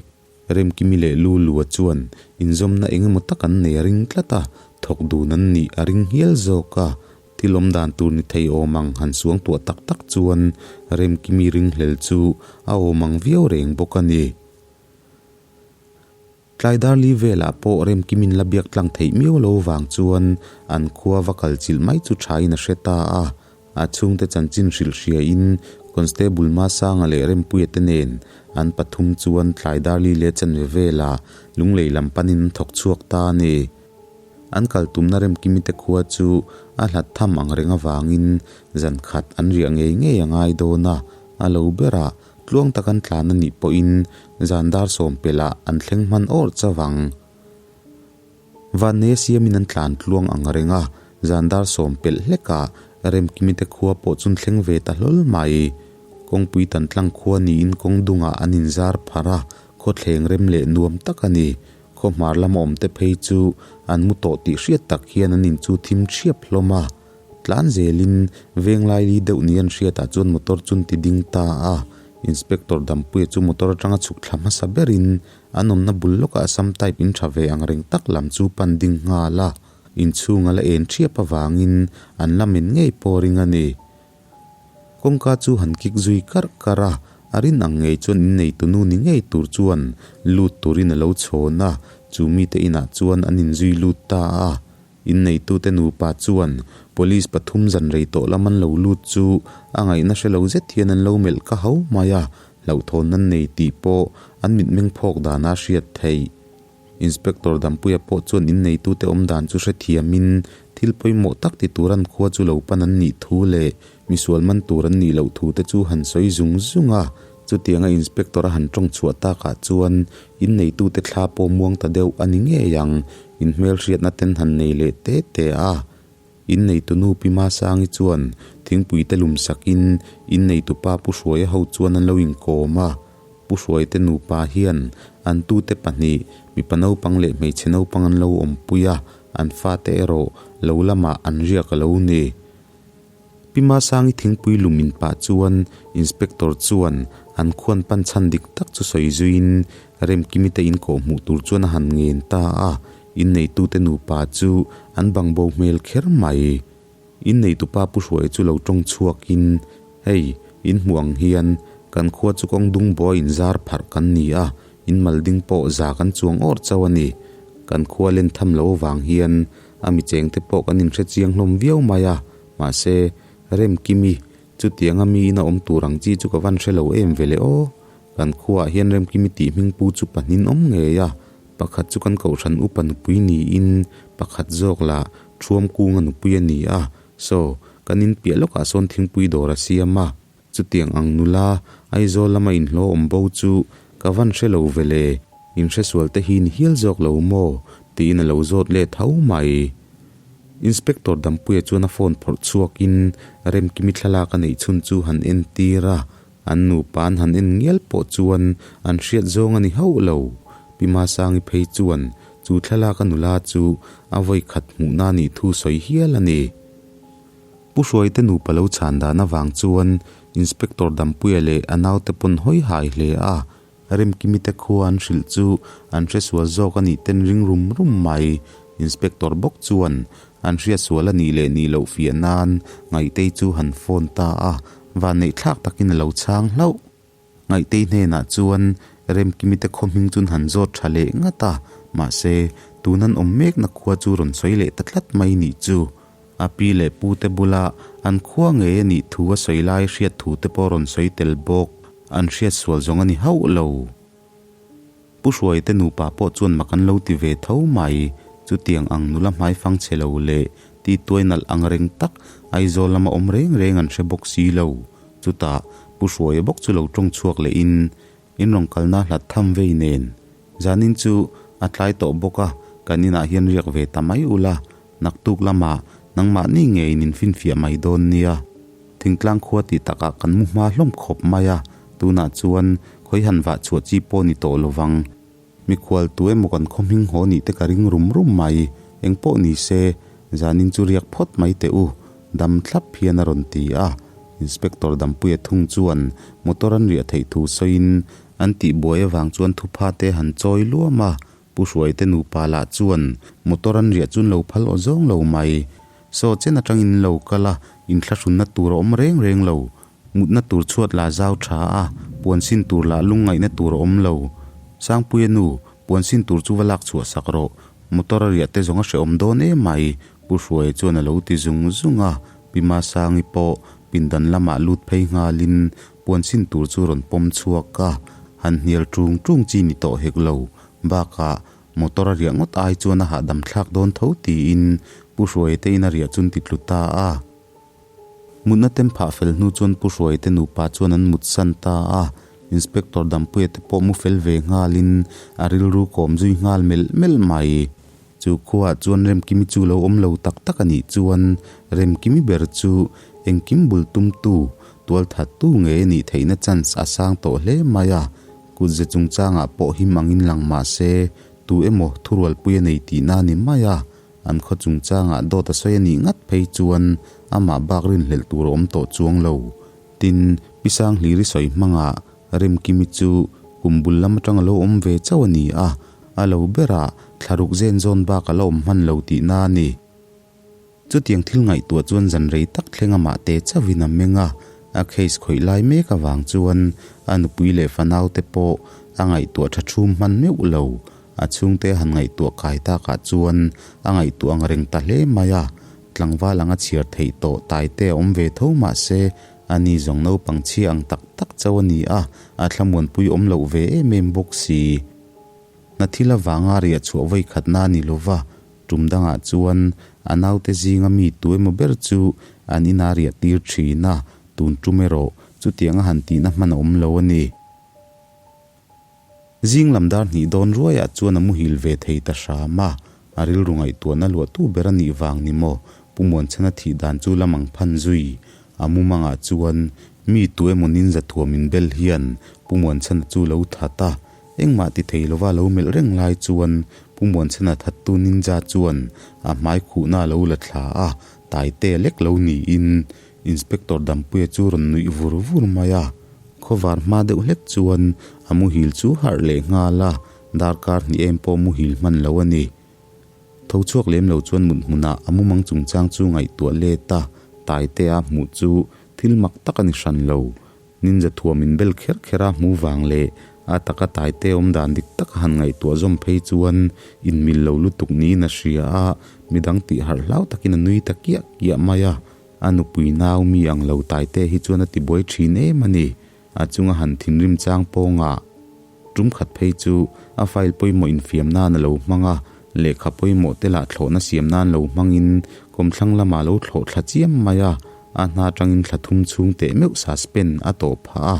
Remkimi leh lu lua chuan inzawmna eng emaw tak an nei a ring tlat a, thawk dun an nih a ring hial zawk a, thil awm dan tur ni thei awm ang han suang tuah tak tak chuan Remkimi ringhlel chu a awm ang viau reng bawk a ni. Tlai darli velah pawh Remkimin la biak tlang theih miau lo vang chuan an khua va kal chilh mai chu thain a hre ta a. A chhungte chanchin hrilh hriain Constable Masanga leh Rempuia te nen an pathum chuan tlai darli leh chanve velah Lunglei lam panin an thawk chhuak ta a ni. An kal tumna Remkimi te khua chu a hlat tham ang reng avangin zan khat an riah ngei ngei a ngai dawn a, a lo berah Tluang tak an tlan a nih pawhin zan dar sawm pelh ah an thleng hman awrh chauh ang. Vanneia siamin an tlan tluang ang reng a, zan dar sawm pelh hlek ah Remkimi te khua pawh chun thleng ve ta hlawl mai. Kawngpui tan tlang khua niin kawng dungah an inzar pharh a, khawthleng rem leh nuam tak a ni. Khaw hmar lama awm te phei chu an mu tawh tih hriat tak hian an inchu thim thiap hlawm a. Tlan zelin veng laili deuh ni an hriatah chuan motor chu an ti ding ta a, Inspector Dampuia chu motor atanga chhuk thla hmasa berin an awmna bul lawkah Assam type in tha ve ang reng tak lam chu pan ding nghal a, inchhung a la en thiap avangin an la men ngei pawh ring a ni. Kawngka chu han kik zui karh karh a, a rin ang ngei chuan inneitu nu ni ngei tur chuan lut turin a lo chhawn a, chu mite inah chuan an inzui lut ta a. Inneitute nupa chuan Police pathum zan rei tawh lam an lo lut chu a ngaihna hre lo zet hian an lo melh ka hau mai a, hlauhthawn nan nei tih pawh an mitmeng phawk dana a hriat theih. Inspector Dampuia pawh chuan inneitute awm dan chu hrethiamin thil pawimawh tak ti tur an khua chu lo pan an nih thu leh misual man tur an nih loh thu te chu han sawi zung zung a, chutianga Inspector a han tawng chhuah takah chuan inneitute thla pawh muang ta deuh a ni ngei ang. Inhmelhriatna ten han nei leh te te a, inneitu nu Pi Masangi chuan thingpui te lum sakin inneitu pa Pu Hruaia ho chuan an lo inkawm a. Pu Hruaia te nupa hian an tute pahnih, mipa naupang leh hmeichhe naupang an lo awmpui a, an fate erawh lo lamah an riak a lo ni. Pi Masangi thingpui lum in pah chuan Inspector chuan an khuan pan chhan dik tak chu sawi zuiin Remkimi te in kawh hmuh tur chuan a han ngen ta a, inneitute nupa chu an bang bo hmel kher mai. Inneitupa Pu Hruaia chu lo tawng chhuakin, Hei, in hmuh ang hian Kan khua chu kawng dung buai in zar pharh kan ni a, in mal ding pawh za kan chuang awr chauh a ni. Kan khua len tham lo vang hian a mi cheng te pawh kan inhre chiang hlawm viau mai a, mahse, Remkimi, chutianga miin a awm tur ang chi chu ka van hre lo em ve le aw. Kan khuaah hian Remkimi tih hming pu chu pahnin awm ngei a, pakhat chu kan kohhran upa nupui niin pakhat zawk lah Thuam kunga nupui a ni a, saw, kan in piah lawkah sawn thingpui dawr a siam a, chutiang ang nula Aizawl lama inhlawh awm bo chu ka van hre lo ve le, inhresual te hi ni hial zawk lo maw? tiin a lo zawt leh tho mai. Inspector Dampuia chuan a phone phawrh chhuakin Remkimi thlalak a neih chhun chu han entir a, An nupa an han en ngial pawh chuan an hriat zawng a ni hauh lo. Pi Masangi phei chuan chu thlalak a nula chu a vawi khat hmuhna a nih thu sawi hial a ni. Pu Hruaite nupa lo chhan dan avang chuan Inspector Dampuia leh a naute pawn hawi hai hle a, Remkimi te khua an hrilh chu an hresual zawk a nih ten ring rum rum mai. Inspector bawk chuan an hriatsual a nih leh nih loh fiah nan Ngaihtei chu han phone ta a, vanneih thlak takin a lo chhang hlauh. Ngaihtei hnenah chuan Remkimi te khaw hming chun han zawt tha leh ngat a, mahse tun an awm mekna khua chu rawn sawi leh ta tlat mai nih chu. A pi leh pu te bula an khua ngei a nih thu a sawi lai hriat thu te pawh rawn sawi tel bawk. An hriat sual zawng a ni hauh lo. Pu Hruai te nupa pawh chuan mak an lo ti ve tho mai. Chutiang ang nula hmaifang chhe lo leh ti tuai nalh ang reng tak Aizawl lama awm reng reng an hre bawk si lo. Chutah Pu Hruaia bawk chu lo tawng chhuak lehin In rawn kalna hlat tham vei nen. Zanin chu a tlai tawh bawk a, kan inah hian riak ve ta mai ula, naktuk lamah nangmahni ngeiin in finfiah mai dawn nia. Thingtlang khua tih takah kan mu hma hlawm khawp mai a, tunah chuan khawi han vah chhuah chi pawh ni tawh lovang. Mikhual tu emaw kan khaw hming haw nih te ka ring rum rum mai, engpawh ni se, zanin chu riak phawt mai teh u, dam thlap hian a rawn ti a. Inspector Dampuia thung chuan motor an riah theih thu sawiin an tihbuai avang chuan thupha te han chawi luam a, Pu Hruaite nupa lah chuan motor an riah chuan lo phal aw zawng lo mai. Saw chen atangin lo kal a, inthlahrunna tur a awm reng reng lo. Mutna tur chhuat lah zau tha a, puan sin tur lah lungngaihna tur a awm lo. Sangpuia nu, puan sin tur chu va lak chhuah sak rawh. Motor a riah te zawng a hrehawm dawn em mai, Pu Hruaia chuan a lo ti zung zung a. Pi Masangi pawh pindan lamah lut phei nghalin puan sin tur chu rawn pawm chhuak a, han hnial ṭung ṭung chi ni tawh hek lo. Bakah, motor a riah ngawt ai chuan a hahdam thlak dawn tho tiin Pu Hruaia te in a riah chun ti tlu ta a. Mutna tem phah fel hnu chuan Pu Hruaia te nupa chuan an mut san ta a, Inspector Dampuia te pawh mu fel ve nghalin a rilru kawm zui nghal melh melh mai. Chu khuaah chuan Remkimi chu lo awm lo tak tak a nih chuan Remkimi ber chu engkim bul tumtu, tualthattu ngei a nih theihna chance a sang tawh hle mai a, kutze chungchangah pawh him angin lang mah se tu emaw thurualpui a nei tihna a ni mai a. An khaw chungchangah dawt a sawi a nih ngat phei chuan amah bak rinhlelh tur a awm tawh chuang lo. Tin, Pi Sanghliri sawi hmangah Remkimi chu kum bul lam atang a lo awm ve chauh a ni a, a lo berah thlaruk zen zawn bak a la awm hman lo tihna a ni. Chutiang thil ngaihtuah chuan zan rei tak thleng amah te chauhin a meng a, a case khawih lai mek avang chuan a nupui leh fanaute pawh a ngaihtuah tha thum hman meuh lo. A chhungte han ngaihtuah kai takah chuan a ngaihtuah ang reng ta hle mai a, tlangval anga chhiar theih tawh taite a awm ve tho mah se ani zawng naupang chhia ang tak tak chauh a ni a, a thlamuanpui awm loh ve em em bawk si. Hna thil avanga riah chhuah vawi khatna a ni lova, tum dangah chuan a naute zinga mi tu emaw ber chu an inah riah tir thin a, tun tum erawh chutiang a han tihna hman a awm lo a ni. Zing lam dar hnih dawn ruaiah chuan a muhil ve thei ta hram a, a rilru ngaihtuahna luahtu ber a nih vang ni maw Pu Muanchhana thih dan chu lam ang phan zui. A mumangah chuan mi tu emaw ninja thuam in bel hian Pu Muanchhana chu lo that a, engmah ti thei lova lo melh reng lai chuan Pu Muanchhana thattu ninja chuan a hmai khuhna a lo la thla a, taite lek lo niin Inspector Dampuia chu rawn nuih vur vur mai a, khawvar hma deuh hlek chuan a muhil chu harh leh nghal a, darkar hnih em pawh muhil hman lo a ni. Tho chhuak lem lo chuan mut hmunah a mumang chungchang chu ngaihtuah let a, Taitea hmuh chu thil mak tak a ni hran lo. Ninja thuam inbel kher kher a hmuh vang leh a taka taite awm dan dik taka han ngaihtuah zawm phei chuan inmil lo lutuk niin a hria a, midang tih harh hlau takin a nui ta kiah kiah mai a. A nupui nau mi ang lo taite hi chuan a tibuai thin em a ni. A chunga han thinrim chang pawngah tum khat phei chu a file pawimawh infiam nan a lo hmang a, lehkha pawimawh te lah thlawhna siam nan lo hmangin kawmthlang lamah lo thlawh thla chiam mai a, a hna atangin thla thum chhung teh meuh suspend a tawh phah a.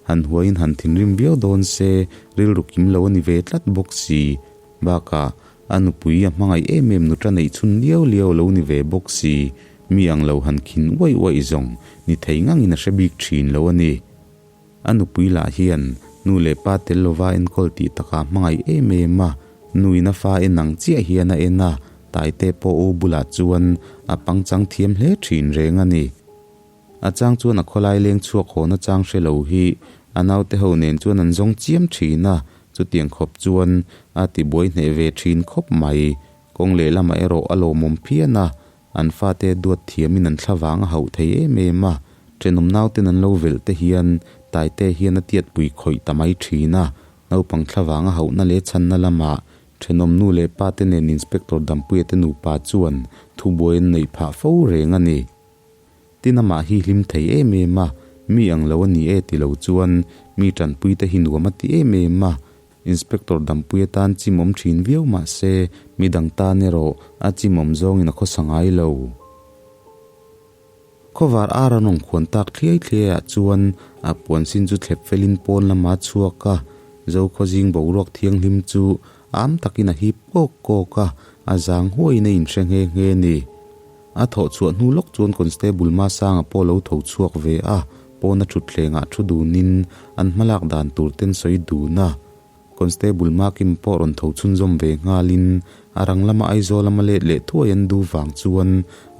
Han huaiin han thinrim viau dawn se rilru kim lo a ni ve tlat bawk si. Bakah a nupui a hmangaih em em nuta neih chhun liau liau lo ni ve bawk si, mi ang lo han khin uaih uaih zawng ni thei ngangin a hre bik thin lo a ni. A nupui lah hian nu leh pa tel lova enkawl tih takah hmangaih em em a, nuin a fa en ang chiah hian a en a, Taite pawh u bulah chuan a pangchang thiam hle thin reng a ni. A chang chuan a khawlai leng chhuak haw na chang hre lo hi a naute ho nen chuan an zawng chiam thin a, chutiang khawp chuan a tibuai hneh ve thin khawp mai. Kawng lehlamah erawh a lawmawm phian a, an fate duat thiamin an thlavang a hauh thei em em a, thenawm nauten an lo velh te hian Taite hian a tiatpui khawih ta mai thin a, naupang thlavang a hauhna leh chhanna lamah thenawm nu leh pa te nen Inspector Dampuia te nupa chuan thubuai an neih phah fo reng a ni. Tin amah hi hlim thei em em a, mi ang lo a ni e ti lo chuan mi tanpui te hi nuam a ti em em a. Inspector Dampui atan chimawm thin viau mah se mi dang tan erawh a chimawm zawngin a khawsa ngai lo. Khawvar ar an rawn khuan tak thliai thliai ah chuan a puan sin chu thlep felin pawn lama a chhuak a, Zokhawzing boruak thianghlim chu am takin a hip kawk kawk a, a zang huaiin a inhre nghe nghe ni. A thawh chhuah hnu lawk chuan Constable Masanga pawh lo tho chhuak ve a, pawna thutthlengah thu dunin an hmalak dan tur ten sawi dun a. Constable Makim pawh rawn tho chhunzawm ve nghalin a rang lama Aizawl lama let leh thuai an duh vang chuan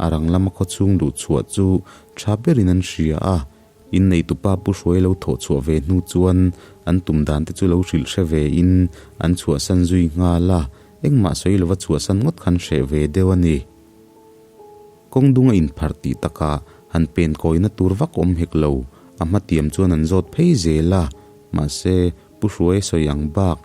a rang lama khawchhung luh chhuah chu tha berin an hria a. Inneitupa Pu Hruai lo thawh chhuah ve hnu chuan an tum dan te chu lo hrilh hre ve in an chhuahsan zui nghal a, engmah sawi lova chhuahsan ngawt khan hreh ve deuh a ni. Kawng dung a inpharh tih takah han pen kawina tur vak awm hek lo, a hmatiam chuan an zawt phei zel a, mahse Pu Hruaia sawi ang bak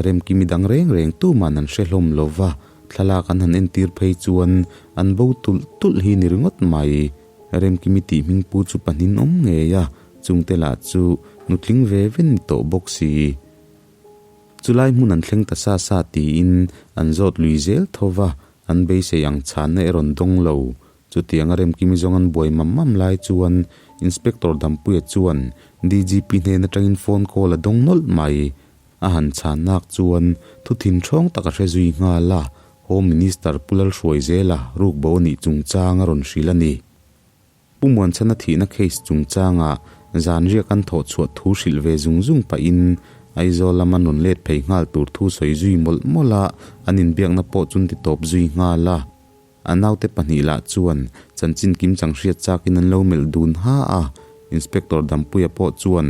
Remkimi dang reng reng tuman an hre hlawm lo va, thlalak an han entir phei chuan an bo tulh tulh hi ni ringawt mai. Remkimi tih hming pu chu pahnin awm ngei a, chungte lah chu nutling ve ve ni tawh bawk si. Chulai hmun an thleng ta sa sa tiin an zawt lui zel tho va, an beisei ang chhanna e rawn dawng lo. Chutianga Remkimi zawng an buai mam mam lai chuan Inspector Dampuia chuan DGP hnen atangin phone call a dawng nawlh mai. A han chhan nak chuan thu thinthawng tak a hre zui nghal a, Home Minister Pu Lalhruaizela rukbo a nih chungchang a rawn hrilh a ni. Pu Muanchhana thihna case chungchangah zan riak an thawh chhuah thu hrilh ve zung zung pahin Aizawl lama rawn let phei nghal tur thu sawi zui mawlh mawlh a, an inbiakna pawh chun ti tawp zui nghal a. A naute pahnih lah chuan chanchin kim chang hriat chakin an lo melh dun ha a, Inspector Dampuia pawh chuan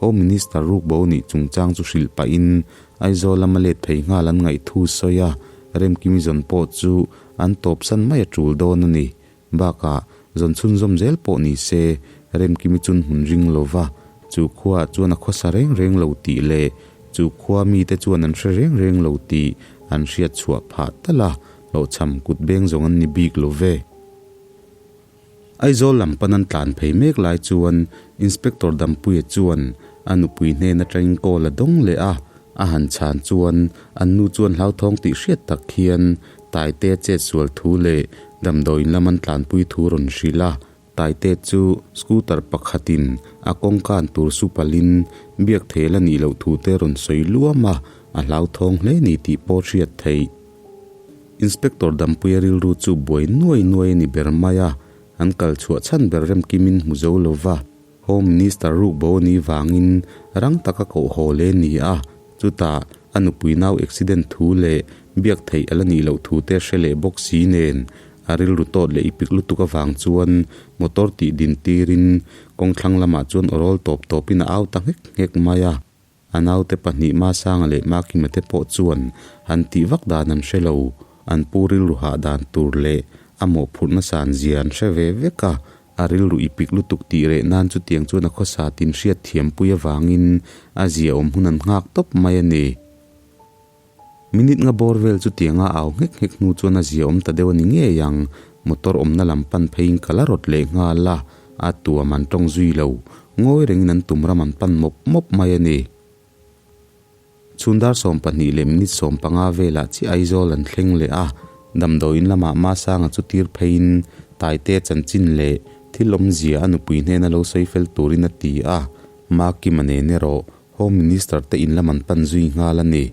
Home Minister rukbo nih chungchang chu hrilh pahin Aizawl lama let phei nghal an ngaih thu sawi a, Remkimi zawn pawh chu an tawpsan mai a tul dawn a ni. Bakah, zawn chhunzawm zel pawh ni se, Remkimi chun hmun ring lo va, chu khuaah chuan a khawsa reng reng lo tih leh chu khua mite chuan an hre reng reng lo tih an hriat chhuah phah tal a, hlawhchham kut beng zawng an ni bik lo ve. Aizawl lam pan an tlan phei mek lai chuan Inspector Dampuia chuan a nupui hnen atangin call a dawng leh a, a han chhan chuan an nu chuan hlauthawng tih hriat tak hian Taite a chet sual thu leh damdawiin lam an tlanpui thu rawn hrilh a, Taite chu scooter pakhatin a kawngkan tur su palhin biak thel a nih loh thu te rawn sawi luam a, a hlauthawng hle ni tih pawh hriat theih. Inspector Dampuia rilru chu buai nuai nuai a ni ber mai a, an kal chhuah chhan ber remkimin hmu zo lo va, Home Minister rukbo a nih vangin rang taka koh haw leh a ni a, chutah a nupui nau accident thu leh biak theih a la nih loh thu te hre leh bawk si nen a rilru tawt leh ipik lutuk avang chuan motor tih din tirin kawngthlang lamah chuan aw rawl tawp tawpin a au ta nghek nghek mai a. A naute pahnih Masanga leh Makima te pawh chuan han tih vak dan an hre lo, an pu rilru hah dan tur leh a mawhphurhna san zia an hre ve vek a. A rilru i pik lutuk tih reh nan chutiang chuan a khawsa tin hriat thiampui avangin a ziaawm hun an nghak tawp mai a ni. Minute nga bawr vel chutianga au nghek nghek hnu chuan a ziaawm ta deuh a ni ngei ang, motor awmna lam pan pheiin ka la rawt leh nghal a, a tuam an tawng zui lo, ngawi rengin an tum ram an pan mawp mawp mai a ni. Chhun dar 12 leh minute 15 velah chiah Aizawl an thleng leh a, damdawiin lamah Masanga chu tir pheiin Taite chanchin leh thil awmzia a nupui hnena lo sawi fel turin a ti a, Makima nen erawh Home Minister te in lam an pan zui nghal a ni.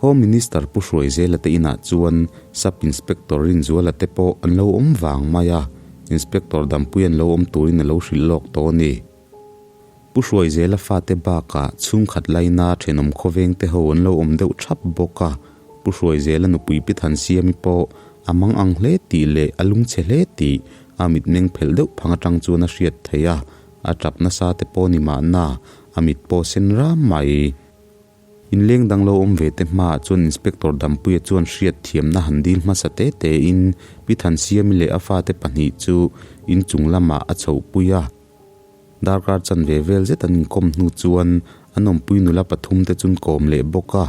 Home Minister Pu Hruaizela te inah chuan Sub Inspector Rinzuala te pawh an lo awm vang mai a, Inspector Dampui an lo awm turin a lo hrilh lawk tawh a ni. Pu Hruaizela fate bakah chhungkhat laina thenawm khawveng te ho an lo awm deuh thap bawk a, Pu Hruaizela nupui Pi Thansiami pawh a mang ang hle tih leh a lungchhe hle tih a mitmeng phelh deuh phang atang chuan a hriat theih a, a tap nasa te pawh ni mahna a mit pawh sen ram mai. Inleng dang lo awm ve te hmaah chuan Inspector Dampuia chuan hriat thiamna han dil hmasa te tein Pi Thansiami leh a fate pahnih chu inchung lamah a chhohpui a. Darkar chanve vel zet an inkawm hnu chuan an awmpui nula pathum te chun kawm leh bawk a,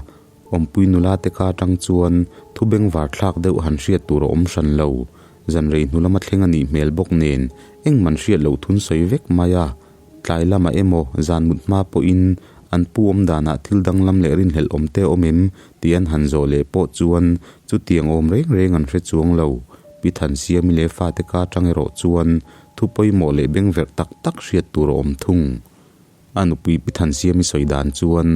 awmpui nula te kha atang chuan thu bengvar thlak deuh han hriat tur a awm hran lo. Zan rei hnu lama thleng a nih hmel bawk nen engman hriat loh thun sawi vek mai a, tlai lamah emaw zan mut hma pawhin an pu awm danah thil danglam leh rinhlelh awm te awm em tih an han zawh leh pawh chuan chutiang awm reng reng an hre chuang lo. Pi Thansiami leh fate ka atang erawh chuan Thu pawimawh leh bengverh tak tak hriat tur a awm thung. A nupui Pi Thansiami sawi dan chuan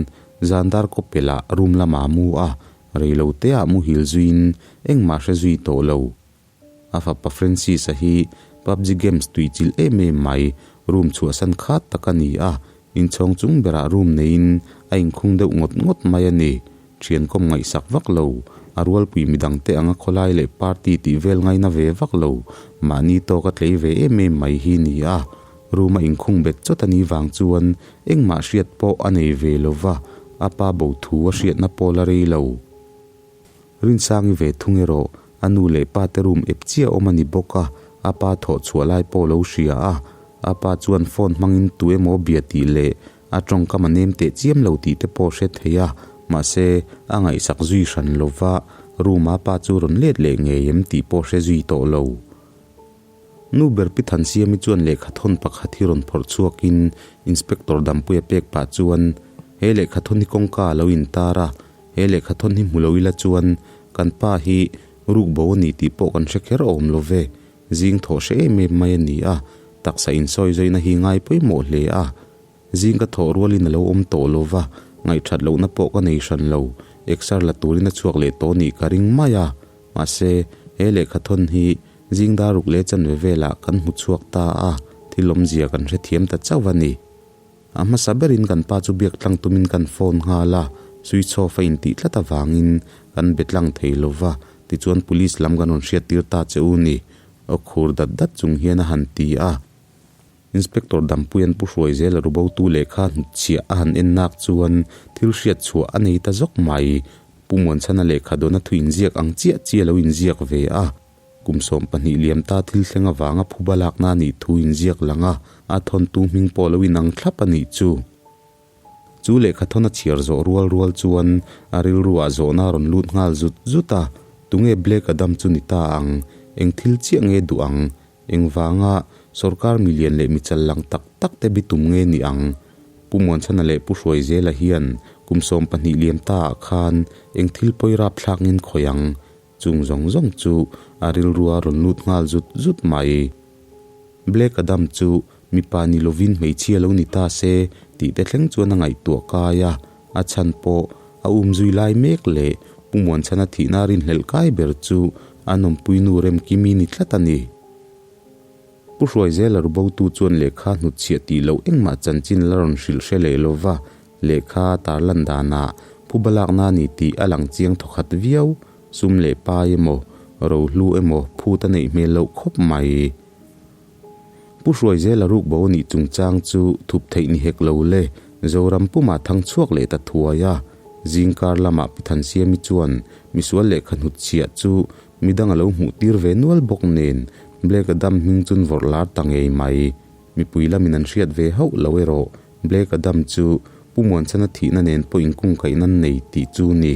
zan dar kawpelah room lamah a mu a, reiloteah muhil zuiin engmah hre zui tawh lo. A fapa Francis-a hi PUBG games tuichilh em em mai, room chhuahsan khat tak a ni a, inchhawng chung berah room neiin a inkhung deuh ngawt ngawt mai a ni. Thian kawm ngaihsak vak lo, a rualpui midangte anga khawlai leh party tih vel ngaina ve vak lo, mahni tawk a tlei ve em em mai hi ni a. Room a inkhung bet chawt a nih vang chuan engmah hriat pawh a nei ve lo va, a pa bo thu a hriatna pawh la rei lo. Rinsangi ve thung erawh a nu leh pa te room ep chiah awm a ni bawk a, a pa thawh chhuah lai pawh lo hria a, a pa chuan phone hmangin tu emaw bia tih leh A tawngkam a nem teh chiam lo tih te pawh hre thei a, mahse, a ngaihsak zui hran lo va, room a pa chu rawn let leh ngei em tih pawh hre zui tawh lo. Nu ber Pi Thansiami chuan lehkhathawn pakhat hi rawn phawrh chhuakin Inspector Dampuia pek pah chuan, He lehkhathawn hi kawngka a lo intar a, he lehkhathawn hi hmu lo ila chuan kan pa hi rukbo a ni tih pawh kan hre kher awm lo ve, zing thawh hre em em mai a ni a, taksa insawi zawina hi ngai pawimawh hle a. Zing ka thawh rualin a lo awm tawh lo va, ngaihṭhat lohna pawh ka nei hran lo. Exer la turin a chhuak leh tawh nih ka ring mai a. Mahse, he lehkhathawn hi zing dar ruk leh chanve velah kan hmu chhuak ta a, thil awmzia kan hrethiam ta chauh a ni. A hmasa berin kan pa chu biak tlang tumin kan phone nghal a, switch off a intih tlat avangin kan be tlang thei lo va, tichuan police lam kan rawn hriattir ta che u ni, aw khur dat dat chung hian a han ti a. Inspector Dampuia'n Pu Hruaizela rubotu lehkha hnutchhiah a han en nak chuan thil hriat chhuah a nei ta zawk mai. Pu Muanchhana lehkha dawna thu inziak ang chiah chiah lo inziak ve a. Kum 12 liam ta thil thleng avanga phuba lakna a nih thu inziak lang a, a thawntu hming pawh lo inang thlap a nih chu. Chu lehkha thawn a chhiar zawh rual rual chuan a rilruah zawhna a rawn lut nghal zut zut a, Tunge Black Adam chu ni ta ang? Eng thil chiah nge duh ang? Engvanga sorkar milian leh michal lang tak tak te bitum nge ni ang? Pu Muanchhana leh Pu Hruaizela hian kum 12 liam ta ah khan eng thil pawi rap thlak ngin khawih ang? Chung zawng zawng chu a rilrua rawn lut nghal zut zut mai. Black Adam chu mipa ni lovin hmeichhia lo ni ta se tih te thleng chuan a ngaihtuah kai a, a chhan pawh a umzui lai mek leh Pu Muanchhana thihna rinhlelh kai ber chu a nawmpuinu Remkimi ni tlat a ni. Pu Hruaizela rubotu chuan lehkha hnutchhiah tih loh engmah chanchin la rawn hrilh hre leh lova, lehkha tarlan danah phuba lakna a ni tih a lang chiang thawkhat viau, sum leh pai emaw, rohlu emaw phut a neih hmel loh khawp mai. Pu Hruaizela rukbo a nih chungchang chu thup theih ni hek lo le, Zoram pumah thang chhuak leh ta thuai a. Zingkar lamah Pi Thansiami chuan misual lehkha hnutchhiah chu midang a lo hmuh tir ve nual bawk nen Black Adam hming chun vawrh lar ta ngei mai. Mipui lamin an hriat ve hauh lo erawh Black Adam chu Pu Muanchhana thihna nen pawh inkungkaih nan nei tih chu ni.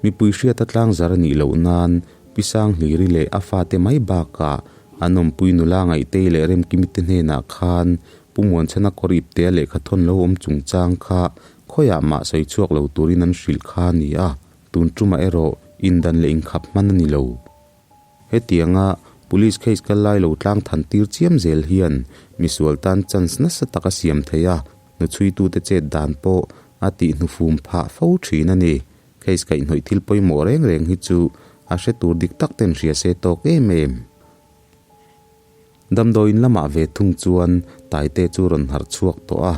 Mipui hriata tlangzar a nih loh nan Pi Sanghliri leh a fate mai bakah an awmpui nula Ngaihtei leh Remkimi te hnenah khan Pu Muanchhana kawr iptea lehkha thawn lo awm chungchang kha khawiah mah sawi chhuak lo turin an hrilh kha a ni a, tun tumah erawh indan leh inkhap hman a ni lo. Hetianga Police case kal lai lo tlang than tir chiam zel hian misual tan chance nasa tak a siam thei a, hnuchhuitute chet dan pawh a tih hnufum phah fo thin a ni. Case kaihhnawih thil pawimawh reng reng hi chu a hre tur dik tak ten hria se tawk em em. Damdawiin lamah ve thung chuan Taite chu rawn harh chhuak tawh a,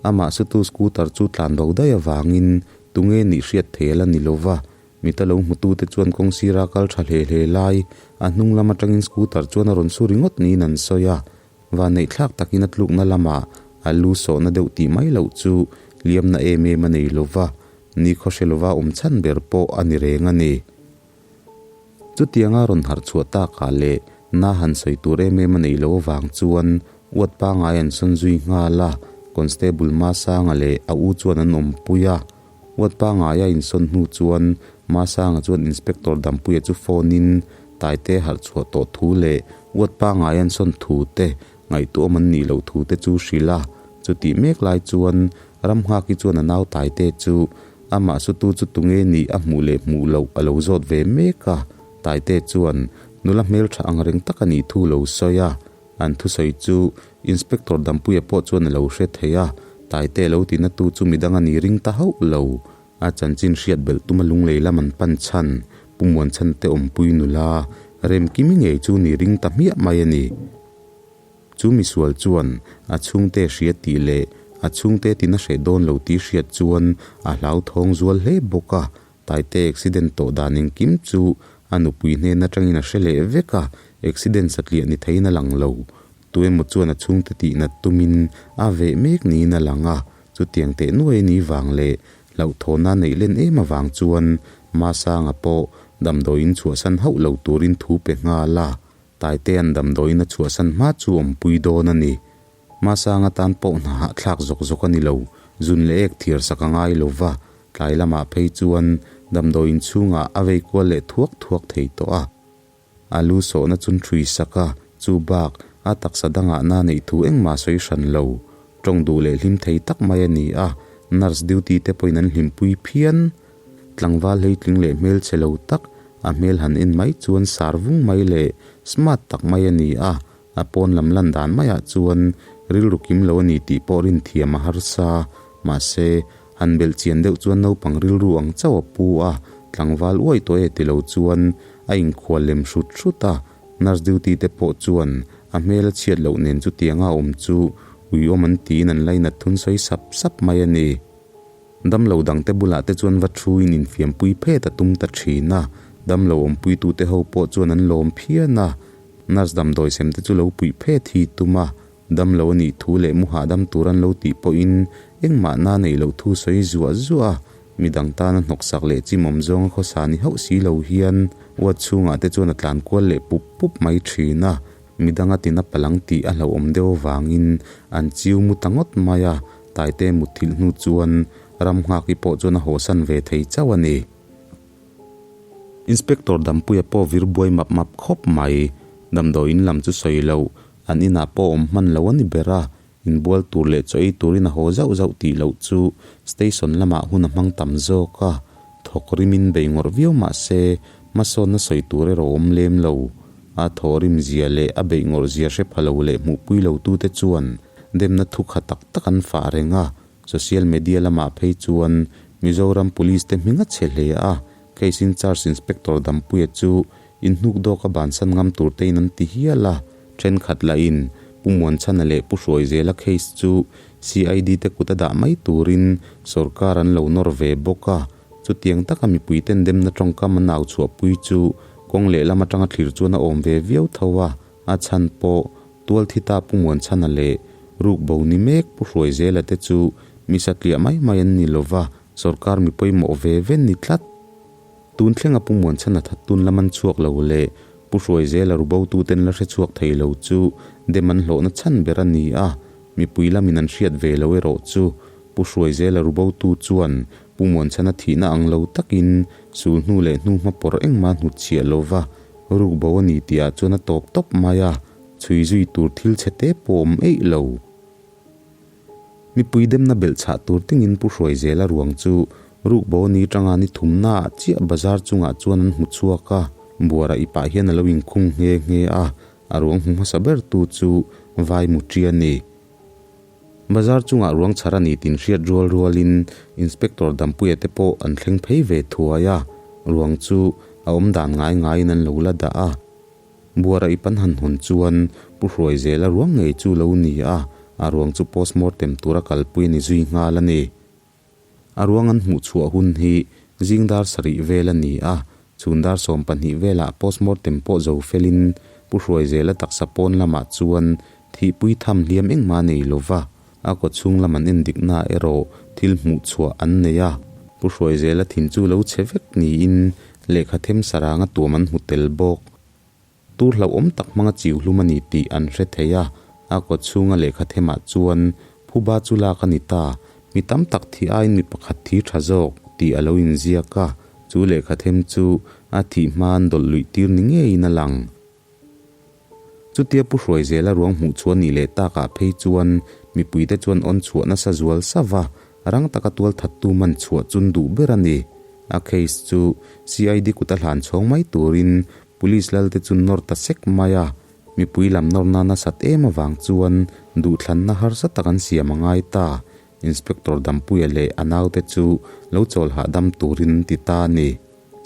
amah sutu scooter chu tlan bo daih avangin tunge nih hriat thei a la ni lova, mita lo hmutute chuan kawng sira kal tha hle hle lai a hnung lam atangin scooter chuan a rawn su ringawt niin an sawi a, vanneihthlak takin a tlukna lamah a lu sawhna deuh tih mai loh chu liamna em em a nei lova, nikhaw hre lova awm chhan ber pawh a ni reng a ni. Chutianga rawn harh chhuah takah leh na han sawi tur em em a neih loh avang chuan uat pangai an sawn zui nghal a, Constable Masanga leh a u chuan an awmpui a. Uat pangaia insawn hnu chuan Masanga chuan Inspector Dampuia chu phone in Taite harh chhuah tawh thu leh uat pangai an sawn thu te ngaihtuahawm an nih loh thu te chu hrilh a. Chutih mek lai chuan Ramnghaki chuan a nau Taite chu Amah sutu chu tunge nih a hmuh leh hmuh loh a lo zawt ve mek a, Taite chuan nula hmeltha ang reng tak a nih thu lo sawi a, an thusawi chu Inspector Dampuia pawh chuan a lo hre thei a, Taite lo tina tu chu midang a nih ring ta hauh lo. A chanchin hriat belh tuma lunglei lam an pan chhan, Pu Muanchhante awmpui nula Remkimi ngei chu nih ring ta hmiah mai a ni. Chu misual chuan a chhungte hria tih leh a chhungte tina hreh dawn lo tih hriat chuan a hlauthawng zual hle bawk a. Taite accident tawh dan engkim chu a nupui hnen atangin a hre leh vek a, accident satliah ni theiin a lang lo. Tuemaw chuan a chhungte tihnat tumin a veh mek niin a lang a, chutiang teh nuai a nih vang leh hlauhthawhna neih len em avang chuan Masanga pawh damdawiin chhuahsan hauh lo turin thu pe nghal a. Taitea'n damdawiin a chhuahsan hma chu awmpui dawn a ni. Masanga tan pawh hna hahthlak zawk zawk a ni lo, zun leh ek thiar sak a ngai lo va, tlai lamah phei chuan damdawiin chhungah a vei kual leh thuak thuak thei tawh a. A lu sawhna chun ṭhui sak a, chu bak a taksa dangah na neih thu engmah sawi hran lo. Ṭawng duh leh hlim thei tak mai a ni a, nurse duty te pawhin an hlimpui phian. Tlangval hleitling leh hmelchhe lo tak, a hmel han en mai chuan sar vung mai leh smart tak mai a ni a, a pawn lam lan dan maiah chuan rilru kim lo a ni tih pawh rin thiam a harsa. Mahse, han belh chian deuh chuan naupang rilru ang chauh a pu a, tlangval uai tawh e ti lo chuan a inkhual lem hrut hrut a, nurse duty te pawh chuan a hmel a chhiat loh nen chutianga awm chu uiawm an tiin an lainat thun sawi sap sap mai a ni. Damlo dangte bulah te chuan va thuin infiampui phet a tum ta thin a, damlo awmpuitute ho pawh chuan an lawm phian a. Nurse damdawi sem te chu lo puih phet hi tum a, damlo a nih thu leh mu hahdam tur an lo tih pawhin engmah na neih loh thu sawi zuah zuah a, midang tana hnawksak leh chimawm zawnga khawsa ni hauh si lo hian ward chhungah te chuan a tlan kual leh pup pup mai thin a, midanga tina palang tih a hlauhawm deuh avangin an chiu mu ta ngawt mai a. Taite mutthilh hnu chuan Ramnghaki pawh chuan a hawsan ve thei chauh a ni. Inspector Dampuia pawh vir buai map map khawp mai. Damdawiin lam chu sawi loh, an inah pawh awm hman lo a ni ber a, inbual tur leh chaw ei turin a haw zauh zauh tih loh chu station lamah hun a hmang tam zawk a, thawk rimin bei ngawrh viau mah se hmasawnna sawi tur erawh awm lem lo. A thawhrim zia leh a beih ngawrh zia hre pha lo leh hmuhpui lo tute chuan Demna thu kha tak tak an fah reng a, social media lamah phei chuan Mizoram Police te hming a chhe hle a, case in charge Inspector Dampuia chu inhnuk dawk a bansan ngam tur tein an ti hial a, thenkhat lahin Pu Muanchhana leh Pu Hruaizela case chu CID te kut a dah mai turin sorkar an lo nawr ve bawk a, chutiang taka mipui ten demna tawngkam an au chhuahpui chu kawng lehlam atanga thlir chuan a awm ve viau tho a. A chhan pawh Tualthita Pu Muanchhana leh Rukbo ni mek Pu Hruaizela te chu mi satliah mai mai an ni lova, sorkar mi pawimawh ve ve ni tlat. Tun thlenga Pu Muanchhana thattun lam an chhuak lo leh Pu Hruaizela rubotuten la hrechhuak thei lo chu dem an hlawhna chhan ber a ni a, mipui lamin an hriat ve lo erawh chu Pu Hruaizela rubotu chuan Pu Muanchhana thihna ang lo takin sul hnu leh hnu hma pawr engmah hnutchhiah lova rukbo a ni tihah chuan a tawp tawp mai a, chhui zui tur thil chhe te pawh awm eih lo. Mipui demna belh chhah tur tingin Pu Hruaizela ruang chu rukbo ni tanga ni thumnaah chiah bazar chungah chuan an hmu chhuak a, buara ipah hian a lo inkhung nghe nghe a, a ruang hmu hmasa bertu chu Vai Mutri a ni. Bazar chungah ruang chhar a ni tin hriat rual rualin Inspector Dampuia te pawh an thleng phei ve thuai a, ruang chu a awm dan ngai ngaiin an lo la dah a. Buara i pan han hawn chuan Pu Hruaizela ruang ngei chu lo ni a, a ruang chu postmortem tura kalpui a ni zui nghal a ni. A ruang an hmuh chhuah hun hi zing dar sarih vel a ni a, chhun dar 12 velah postmortem pawh zo felin Pu Hruaizela taksa pawn lamah chuan thihpui tham hliam engmah nei lova, a kaw chhung lam an endikna erawh thil hmuh chhuah an nei a. Pu Hruaizela thin chu lo chhe vek niin lehkha them saranga tuam an hmu tel bawk. Tur hlauhawm tak hmanga chiu hlum a ni tih an hre thei a, a kaw chhunga lehkha themah chuan phuba chu lak a ni ta, mi tam tak thi aiin mi pakhat thi tha zawk tih a lo inziak a, chu lehkha them chu a thih hmain dawlh luih tir ni ngeiin a lang. Chutia Pu Hruaizela ruang hmuh chhuah nih leh takah phei chuan mipuite chuan awn chhuah nasa zual sava rang taka tualthattu man chhuah chun duh ber a ni. A case chu CID kuta hlan chhawng mai turin Police lalte chu nawr ta sek mai a, mipui lam nawrna nasat em avang chuan duhthlanna harsa tak an siam a ngai ta. Inspector Dampuia leh a naute chu lo chawl hahdam turin an ti ta a ni.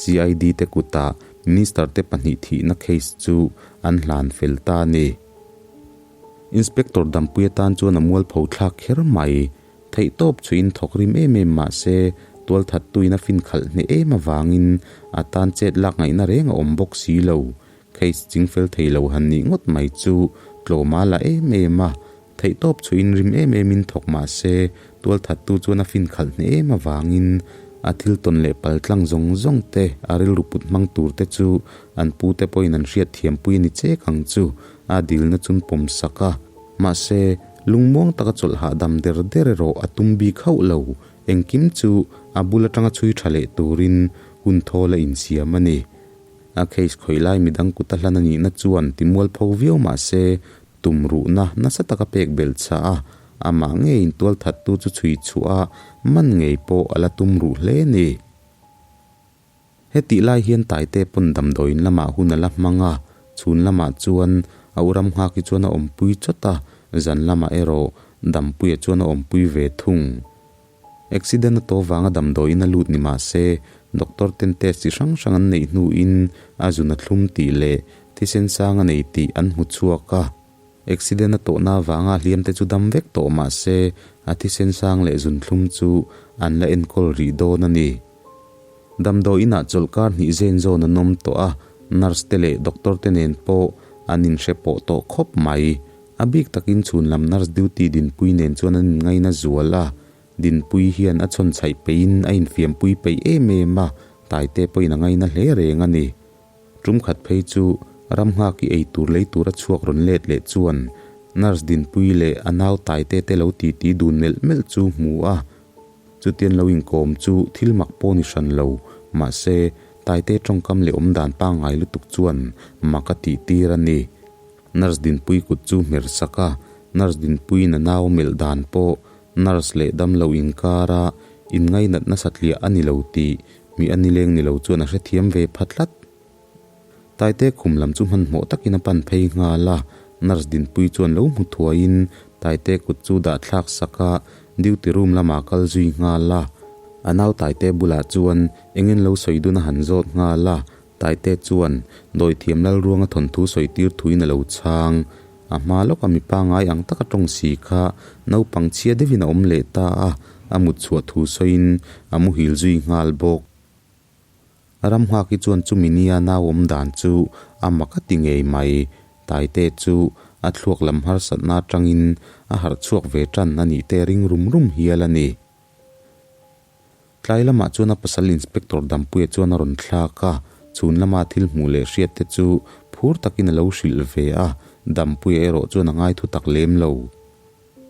CID te kutah Minister te pahnih thihna case chu an hlan fel ta a ni. Inspector Dampuia tan chuan a mualpho thlak kher mai. Theihtawp chuin thawk rim em em mah se, tualthattuin a fin khalh hneh em avangin a tan chet lak ngaihna reng a awm bawk si lo. Case chingfel thei lo han nih ngawt mai chu tlawm a la em em a. Theihtawp chuin rim em emin thawk mah se, tualthattu chuan a fin khalh hneh em avangin a thil tawn leh paltlang zawng zawng te, a rilru put hmang tur te chu an pute pawhin an hriat thiampui a ni chek ang chu, a dilna chun pawm sak a. Mahse, lungmuang taka chawlh hahdam der der erawh a tum bik hauh lo, engkim chu a bul atanga chhui tha leh turin hun thawl a insiam a ni. A case khawih lai midang kut a hlan a nihna chuan timualpho viau mah se, tumruhna nasa taka pek belh chah a, amah ngeiin tualthattu chu chhui chhuah a, man ngei pawh a la tum ruh hle a ni. Hetih lai hian Taite pawn damdawiin lamah hun a la hmang a, chhun lamah chuan a u ram nghak hi chuan a awmpui chawt a, zan lamah erawh Dampuia chuan a awmpui ve thung. Accident a tawh vanga damdawiin a lut ni mah se, doctor ten test chi hrang hrang an neih hnuin a zun a thlum tih leh thisen sang a nei tih an hmu chhuak a. Accident a tawhna avanga hliam te chu dam vek tawh mah se, a thisen sang leh zun thlum chu an la enkawl rih dawn a ni. Damdawi inah chawlhkar hnih zen zawn an awm tawh a, nurse te leh doctor te nen pawh an inhre pawh tawh khawp mai. A bik takin chhun lam nurse duty Dinpui nen chuan an inngaina zual a, Dinpui hian a chhawn chhaih peihin a infiampui peih em em a, Taite pawhin a ngaina hle reng a ni. Tum khat phei chu ram nghak i ei tur lei tur a chhuak rawn let leh chuan nurse Dinpui leh a nau Taite te lo titi dun melh melh chu hmu a, Chutian lo inkawm chu thil mak pawh ni hran lo, mahse, Taite tawngkam leh awmdan pangngai lutuk chuan mak a tih tir a ni. Nurse Dinpui kut chu hmer sak a, Nurse Dinpuiin a nau melh dan pawh nurse leh damlo inkara inngainat nasa tliah a ni lo tih mi a nileng ni lo chuan a hrethiam ve pha tlat. Taite khum lam chu hmanhmawh takin a pan phei nghal a, nurse Dinpui chuan lo hmu thuaiin Taite kut chu dah thlak sak a, duty room lamah kal zui nghal a. A nau Taite bulah chuan engin lo sawi dun a han zawt nghal a, Taite chuan dawithiam Lalruanga thawnthu sawi tir thuin a lo chhang. A hma lawka mi pangngai ang taka tawng si kha naupang chhia deuhin a awm leh ta a, a mut chhuah thu sawiin a muhil zui nghal bawk. Ram nghak hi chuan chumi nia nau awm dan chu a mak a ti ngei mai. Taite chu a thluak lam harsatna atangin a harh chhuak ve tan a nih te ring rum rum hial a ni. Tlai lamah chuan a pasal Inspector Dampuia chuan a rawn thlak a. Chhun lama thil hmuh leh hriat te chu phur takin a lo hrilh ve a, Dampuia erawh chuan a ngai thu tak lem lo.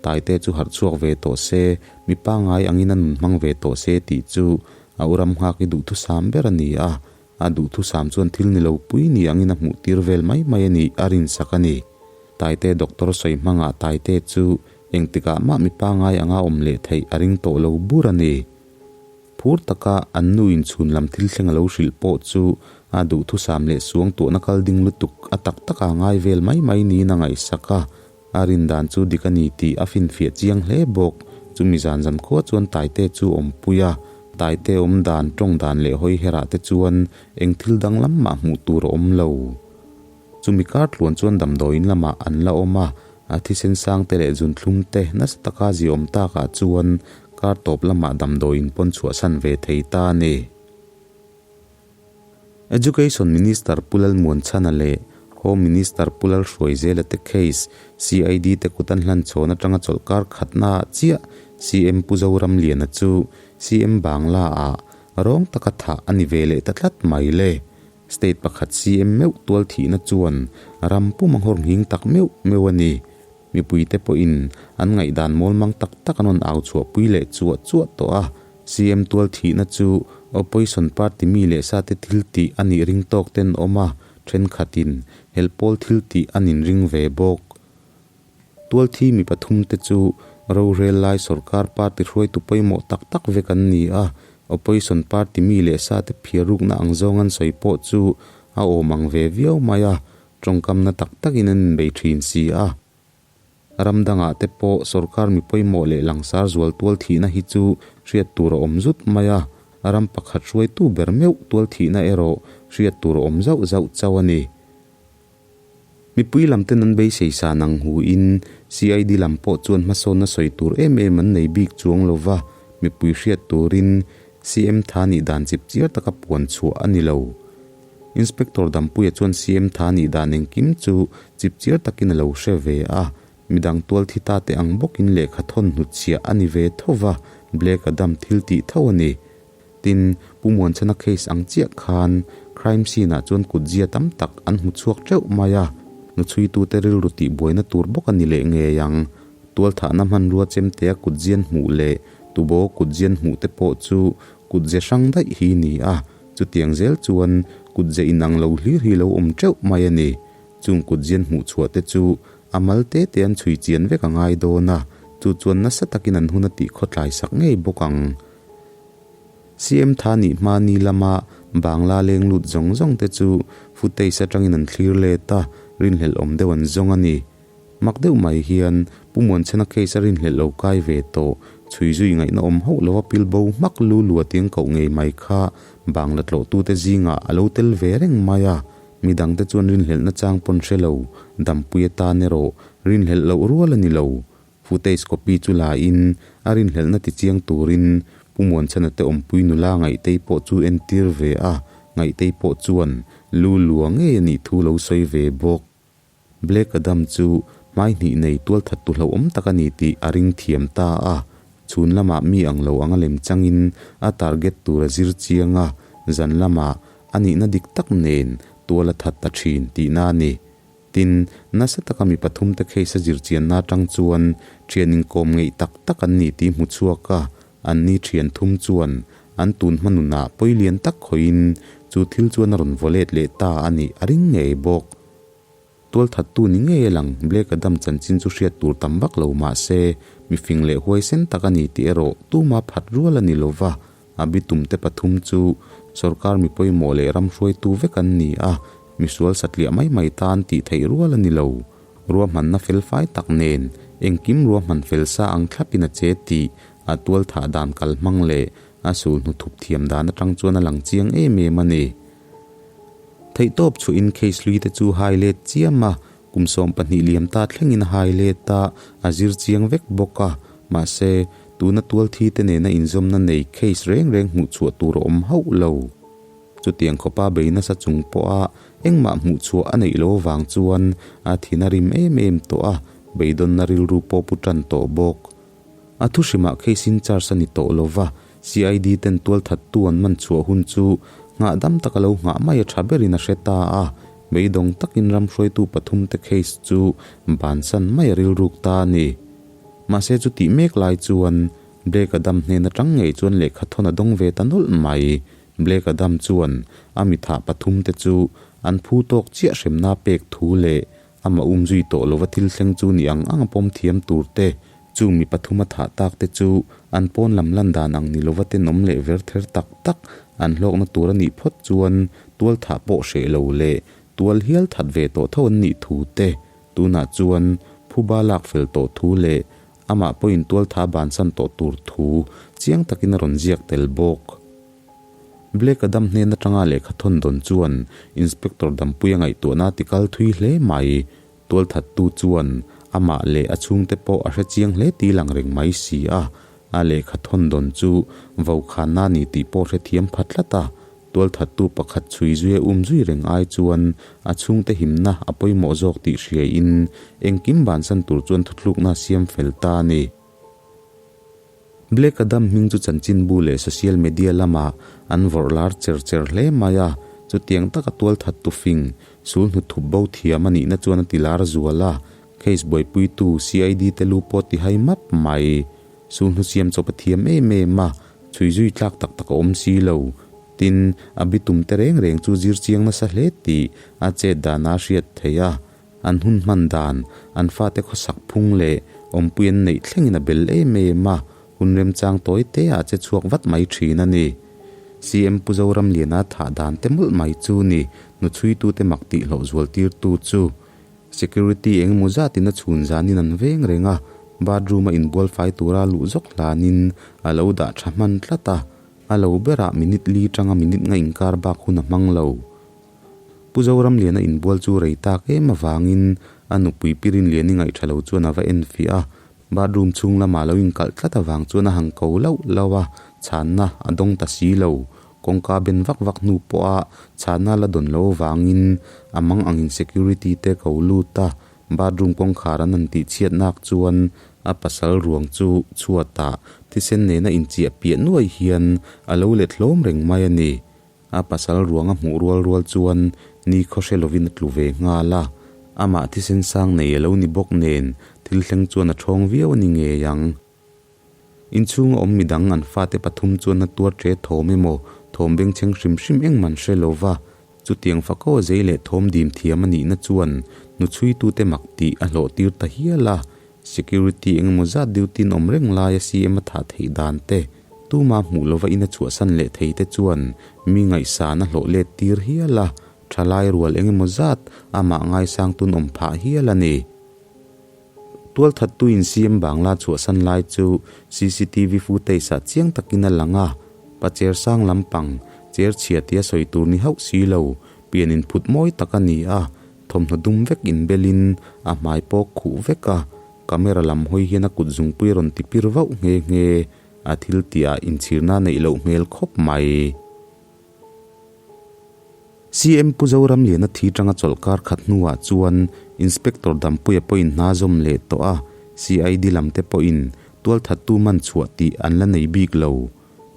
Taite chu harh chhuak ve tawh se, mi pangngai angin a nun hmang ve tawh se tih chu a u ram nghak i duhthusam ber a ni a, a duhthusam chuan thil ni lo pui ni angin a hmuh tir vel mai mai a nih a rinsak a ni. Taite doctor sawi hmangah Taite chu engtikah mah mi pangngai anga awm leh theih a ring tawh lo bur a ni. Phur taka an nu in chhun lam thil thleng a lo hrilh pawh chu a duhthusam leh suang tuahna kal ding lutuk a tak taka ngai vel mai mai niin a ngaihsak a, A rin dan chu dik a ni tih a finfiah chiang hle bawk. Chumi zan zan khua chuan Taite chu awmpui a, Taite awm dan, tawng dan leh hawi herah te chuan eng thil danglam mah hmuh tur a awm lo. Chumi kar tluan chuan damdawiin lamah an la awm a, a thisen sang te leh zunthlum te nasa taka ziaawm takah chuan kar tawp lamah damdawiin pawn chhuahsan ve thei ta a ni. Education Minister Pu Lalmuanchhana leh Home Minister Pu Lalhruaizela te case CID te kut an hlan chhawn atanga chawlhkar khatnaah chiah CM Pu Zoramliana chu CM Bangla ah rawng taka thah a ni ve leh ta tlat mai le. State pakhat CM meuh tual thihna chuan ram pum a nghawr nghing tak meuh meuh a ni. Mipuite pawhin an ngaihdan mawlmang tak tak an rawn au chhuahpui leh chuah chuah tawh a, CM tual thihna chu Opposition party mi leh sate thil tih a nih ring tawk ten awm a, thenkhatin helpawl thil tih an inring ve bawk. Tual thi mi pathumte chu rorel lai sorkar party hruaitu pawimawh tak tak vek an ni a, Opposition party mi leh sate phiarrukna ang zawng an sawi pawh chu a awm ang ve viau mai a, Tawngkamna tak takin an inbei thin si a. Ram dangah te pawh sorkar mi pawimawh leh langsar zual tual thihna hi chu hriat tur a awm zut mai a, ram pakhat hruaitu ber meuh tual thihna erawh hriat tur a awm zauh zauh chauh a ni. Mipui lam ten an beisei san ang hu in CID lam pawh chuan hmasawnna sawi tur em em an nei bik chuang lo va, mipui hriat turin CM tha nih dan chip chiar taka puan chhuah a ni lo. Inspector Dampuia chuan CM tha nih dan engkim chu chipchiar takin a lo hre ve a, midang tual thi ta te ang bawkin lehkha thawn hnutchhiah a ni ve tho va, Black Adam thil tih tho a ni. Tin, Pu Muanchhana case ang chiah khan crime scene ah chuan kutzia tam tak an hmu chhuak teuh mai a, hnuchhuitute rilru tih buaina tur bawk a ni leh ngei ang. Tualthahna hmanrua chemtea kutzian hmuh leh tubo kutzian hmuh te pawh chu kutze hrang daih hi ni a, Chutiang zel chuan kutze inang lo hlir hi lo awm teuh mai a ni. Chung kutzian hmuh chhuah te chu a mal te te an chhui chian vek a ngai dawn a, chu chuan nasa takin an hun a tih khawtlai sak ngei bawk ang. CM tha nih hma ni lama Bangla leng lut zawng zawng te chu footage atangin an thlir let a, rinhlelh awm deuh an zawng a ni. Mak deuh mai hian Pu Muanchhana case a rinhlelh lo kai ve tawh, chhui zui ngaihna awm hauh lova pil bo hmak lu lua tiang koh ngei mai kha Bangla tlawhtute zingah a lo tel ve reng mai a, midangte chuan rinhlelhna chang pawn hre lo, dampui atan erawh rinhlelh loh rual a ni lo. Footage copy chu la in a rinhlelhna ti chiang turin Pu Muanchhana te awmpui nula Ngaihtei pawh chu entir ve a, Ngaihtei pawh chuan lu lua ngei a nih thu lo sawi ve bawk. Black Adam chu hmai hnih nei tualthat tu hlauhawm tak a ni tih a ring thiam ta a, chhun lamah mi ang lo anga lem changin a target tur a zir chiang a, zan lamah a nihna dik tak nen tual a that ta thin tihna a ni. Tin, nasa taka mi pathumte case a zir chianna atang chuan thian inkawm ngeih tak tak an ni tih hmu chhuak a, anni thian thum chuan an tun hma nunah pawi lian tak khawihin chu thil chuan a rawn vaw let leh ta a nih a ring ngei bawk. Tualthattu ni ngei a lang, Blake Adam chanchin chu hriat tur tam vak lo mah se, mi fing leh huaisen tak a ni tih erawh tuma phat rual a ni lo va, a bitumte pathum chu sorkar mi pawimawh leh ram hruaitu vek an ni a, misual satliah mai mai tan tih theih rual a ni lo. Ruahmanna felfai tak nen engkim ruahman fel sa ang thlapin a che tih a tualthah dan kalhmang leh a sulhnu thup thiam dan atang chuan a lang chiang em em a ni. Theihtawp chhuahin case hlui te chu hai let chiam a, kum 12 liam ta thlengin a hai let a, a zir chiang vek bawk a. Mahse, tuna tualthi te nena inzawmna nei case reng reng hmuh chhuah tur a awm hauh lo. Chutiang khawpa bei nasa chung pawha engmah hmuh chhuah a neih lo avang chuan a thin a rim em em tawh a, beidawnna rilru pawh pu tan tawh bawk. A thuhrimah case in charge a ni tawh lo va, CID ten tualthattu an man chhuah hun chu Nghahdam taka lo nghah mai a tha berin a hre ta a, beidawng takin ram hruaitu pathumte case chu bansan mai a rilruk ta a ni. Mahse chutih mek lai chuan Blake Adam hnen atang ngei chuan lehkha thawn a dawng ve ta nawlh mai. Blake Adam chuan a mithah pathumte chu an phu tawk chiah hremna pek thu leh Amah um zui tawh lova thil thleng chu ni ang ang a pawm thiam tur te, chung mi pathum a thah tak te chu an pawn lam lan dan ang ni lova tenawm leh ver ther tak tak an hlawkna tur a nih phawt chuan tual thah pawh hreh lo leh tual hial that ve tawh tho an nih thu te, tunah chuan phuba lak fel tawh thu leh amah pawhin tual thah bansan tawh tur thu chiang takin a rawn ziak tel bawk. Blake Adam hnen atanga lehkha thawn dawn chuan Inspector Dampuia ngaihtuahna a tikal thui hle mai. Tualthattu chuan amah leh a chhungte pawh a hre chiang hle tih lang reng mai si a. A lehkha thawn dawn chu vokhanna a ni tih pawh hrethiam pha tlat a. Tualthattu pakhat chhui zui a um zui reng ai chuan a chhungte himna a pawimawh zawk tih hriain engkim bansan tur chuan thuthlukna a siam fel ta a ni. Black Adam hming chu chanchinbu leh social media lamah an vawrh lar cher cher hle mai a, chutiang taka tualthat tufing, sul hnuthup bo thiam a nihna chuan a ti lar zual a, case buaipuitu CID te lu pawh ti hai map mai. Sul hnu siam chawp a thiam em em a, chhui zui tlak tak tak a awm si lo. Tin, a bitum te reng reng chu zir chiang nasa hle tih a chet dana a hriat theih a. An hun hman dan, an fate khawsak phung leh awmpui an neih thlengin a bel em em a, hun remchang tawi te ah che chhuak vat mai thin a ni. CM Pu Zoramliana thah dan te mawlh mai chu ni, hnuchhuitute mak tih hlawh zual tirtu chu. Security eng emaw zatin a chhun zanin an veng reng a, bathroom a inbual fai tura luh zawk hlanin a lo dah tha hman tlat a, a lo berah minute li tanga minute nga inkar bak hun a hmang lo. Pu Zoramliana inbual chu rei tak em avangin a nupui Pirinliani ngaihṭha lo chuan a va en fiah a, bathroom chhung lamah lo inkalh tlat avang chuan a han ko lauh lauh a, chhanna a dawng ta si lo. Kawngka ben vak vak hnu pawha chhanna la dawn lo avangin a mang angin security te ko lut a, bathroom kawngkhar an han tih chhiat nak chuan a pasal ruang chu chhuatah thisen nena inchiah piah nuai hian a lo let hlawm reng mai a ni. A pasal ruang a hmuh rual rual chuan ni khaw hre lovin a tlu ve nghal a, amah thisen sang nei a lo ni bawk nen thil thleng chuan a ṭhawng viau a ni ngei ang. Inchhunga awm midang an fate pathum chuan a tuar ṭe thawm emaw thawm bengchheng hrim hrim engmah an hre lo va, chutiang fako a zei leh thawm dim thiam a nihna chuan hnuchhuitute mak tih a hlawh tir ta hial a, Security engemaw zat duty in awm reng laia CM a thah theih dan te, tuma hmuh lova in a chhuahsan leh thei te chuan mi ngaihsan a hlawh let tir hial a, thalai rual engemaw zat amah ngaisang tun awm phah hial a ni. Tualthattu in CM Bangla chhuahsan lai chu cctv footage ah chiang takin a lang a, pa cher sang lampang, cher chhia tia sawi tur ni hauh si lo, pian inphut mawi tak a ni a, Thawmhnaw dum vek inbelin a hmai pawh khuh vek a, camera lam hawi hian a kut zungpui a rawn ti pir vauh nghe nghe, a thil tih ah inchhirna a neih loh hmel khawp mai. CM Pu Zoramliana thi tanga chawlhkar khat hnuah chuan Inspector Dampuia pawhin hna zawm leh tawh a, CID lam te pawhin tualthattu man chhuah tih an la nei bik lo.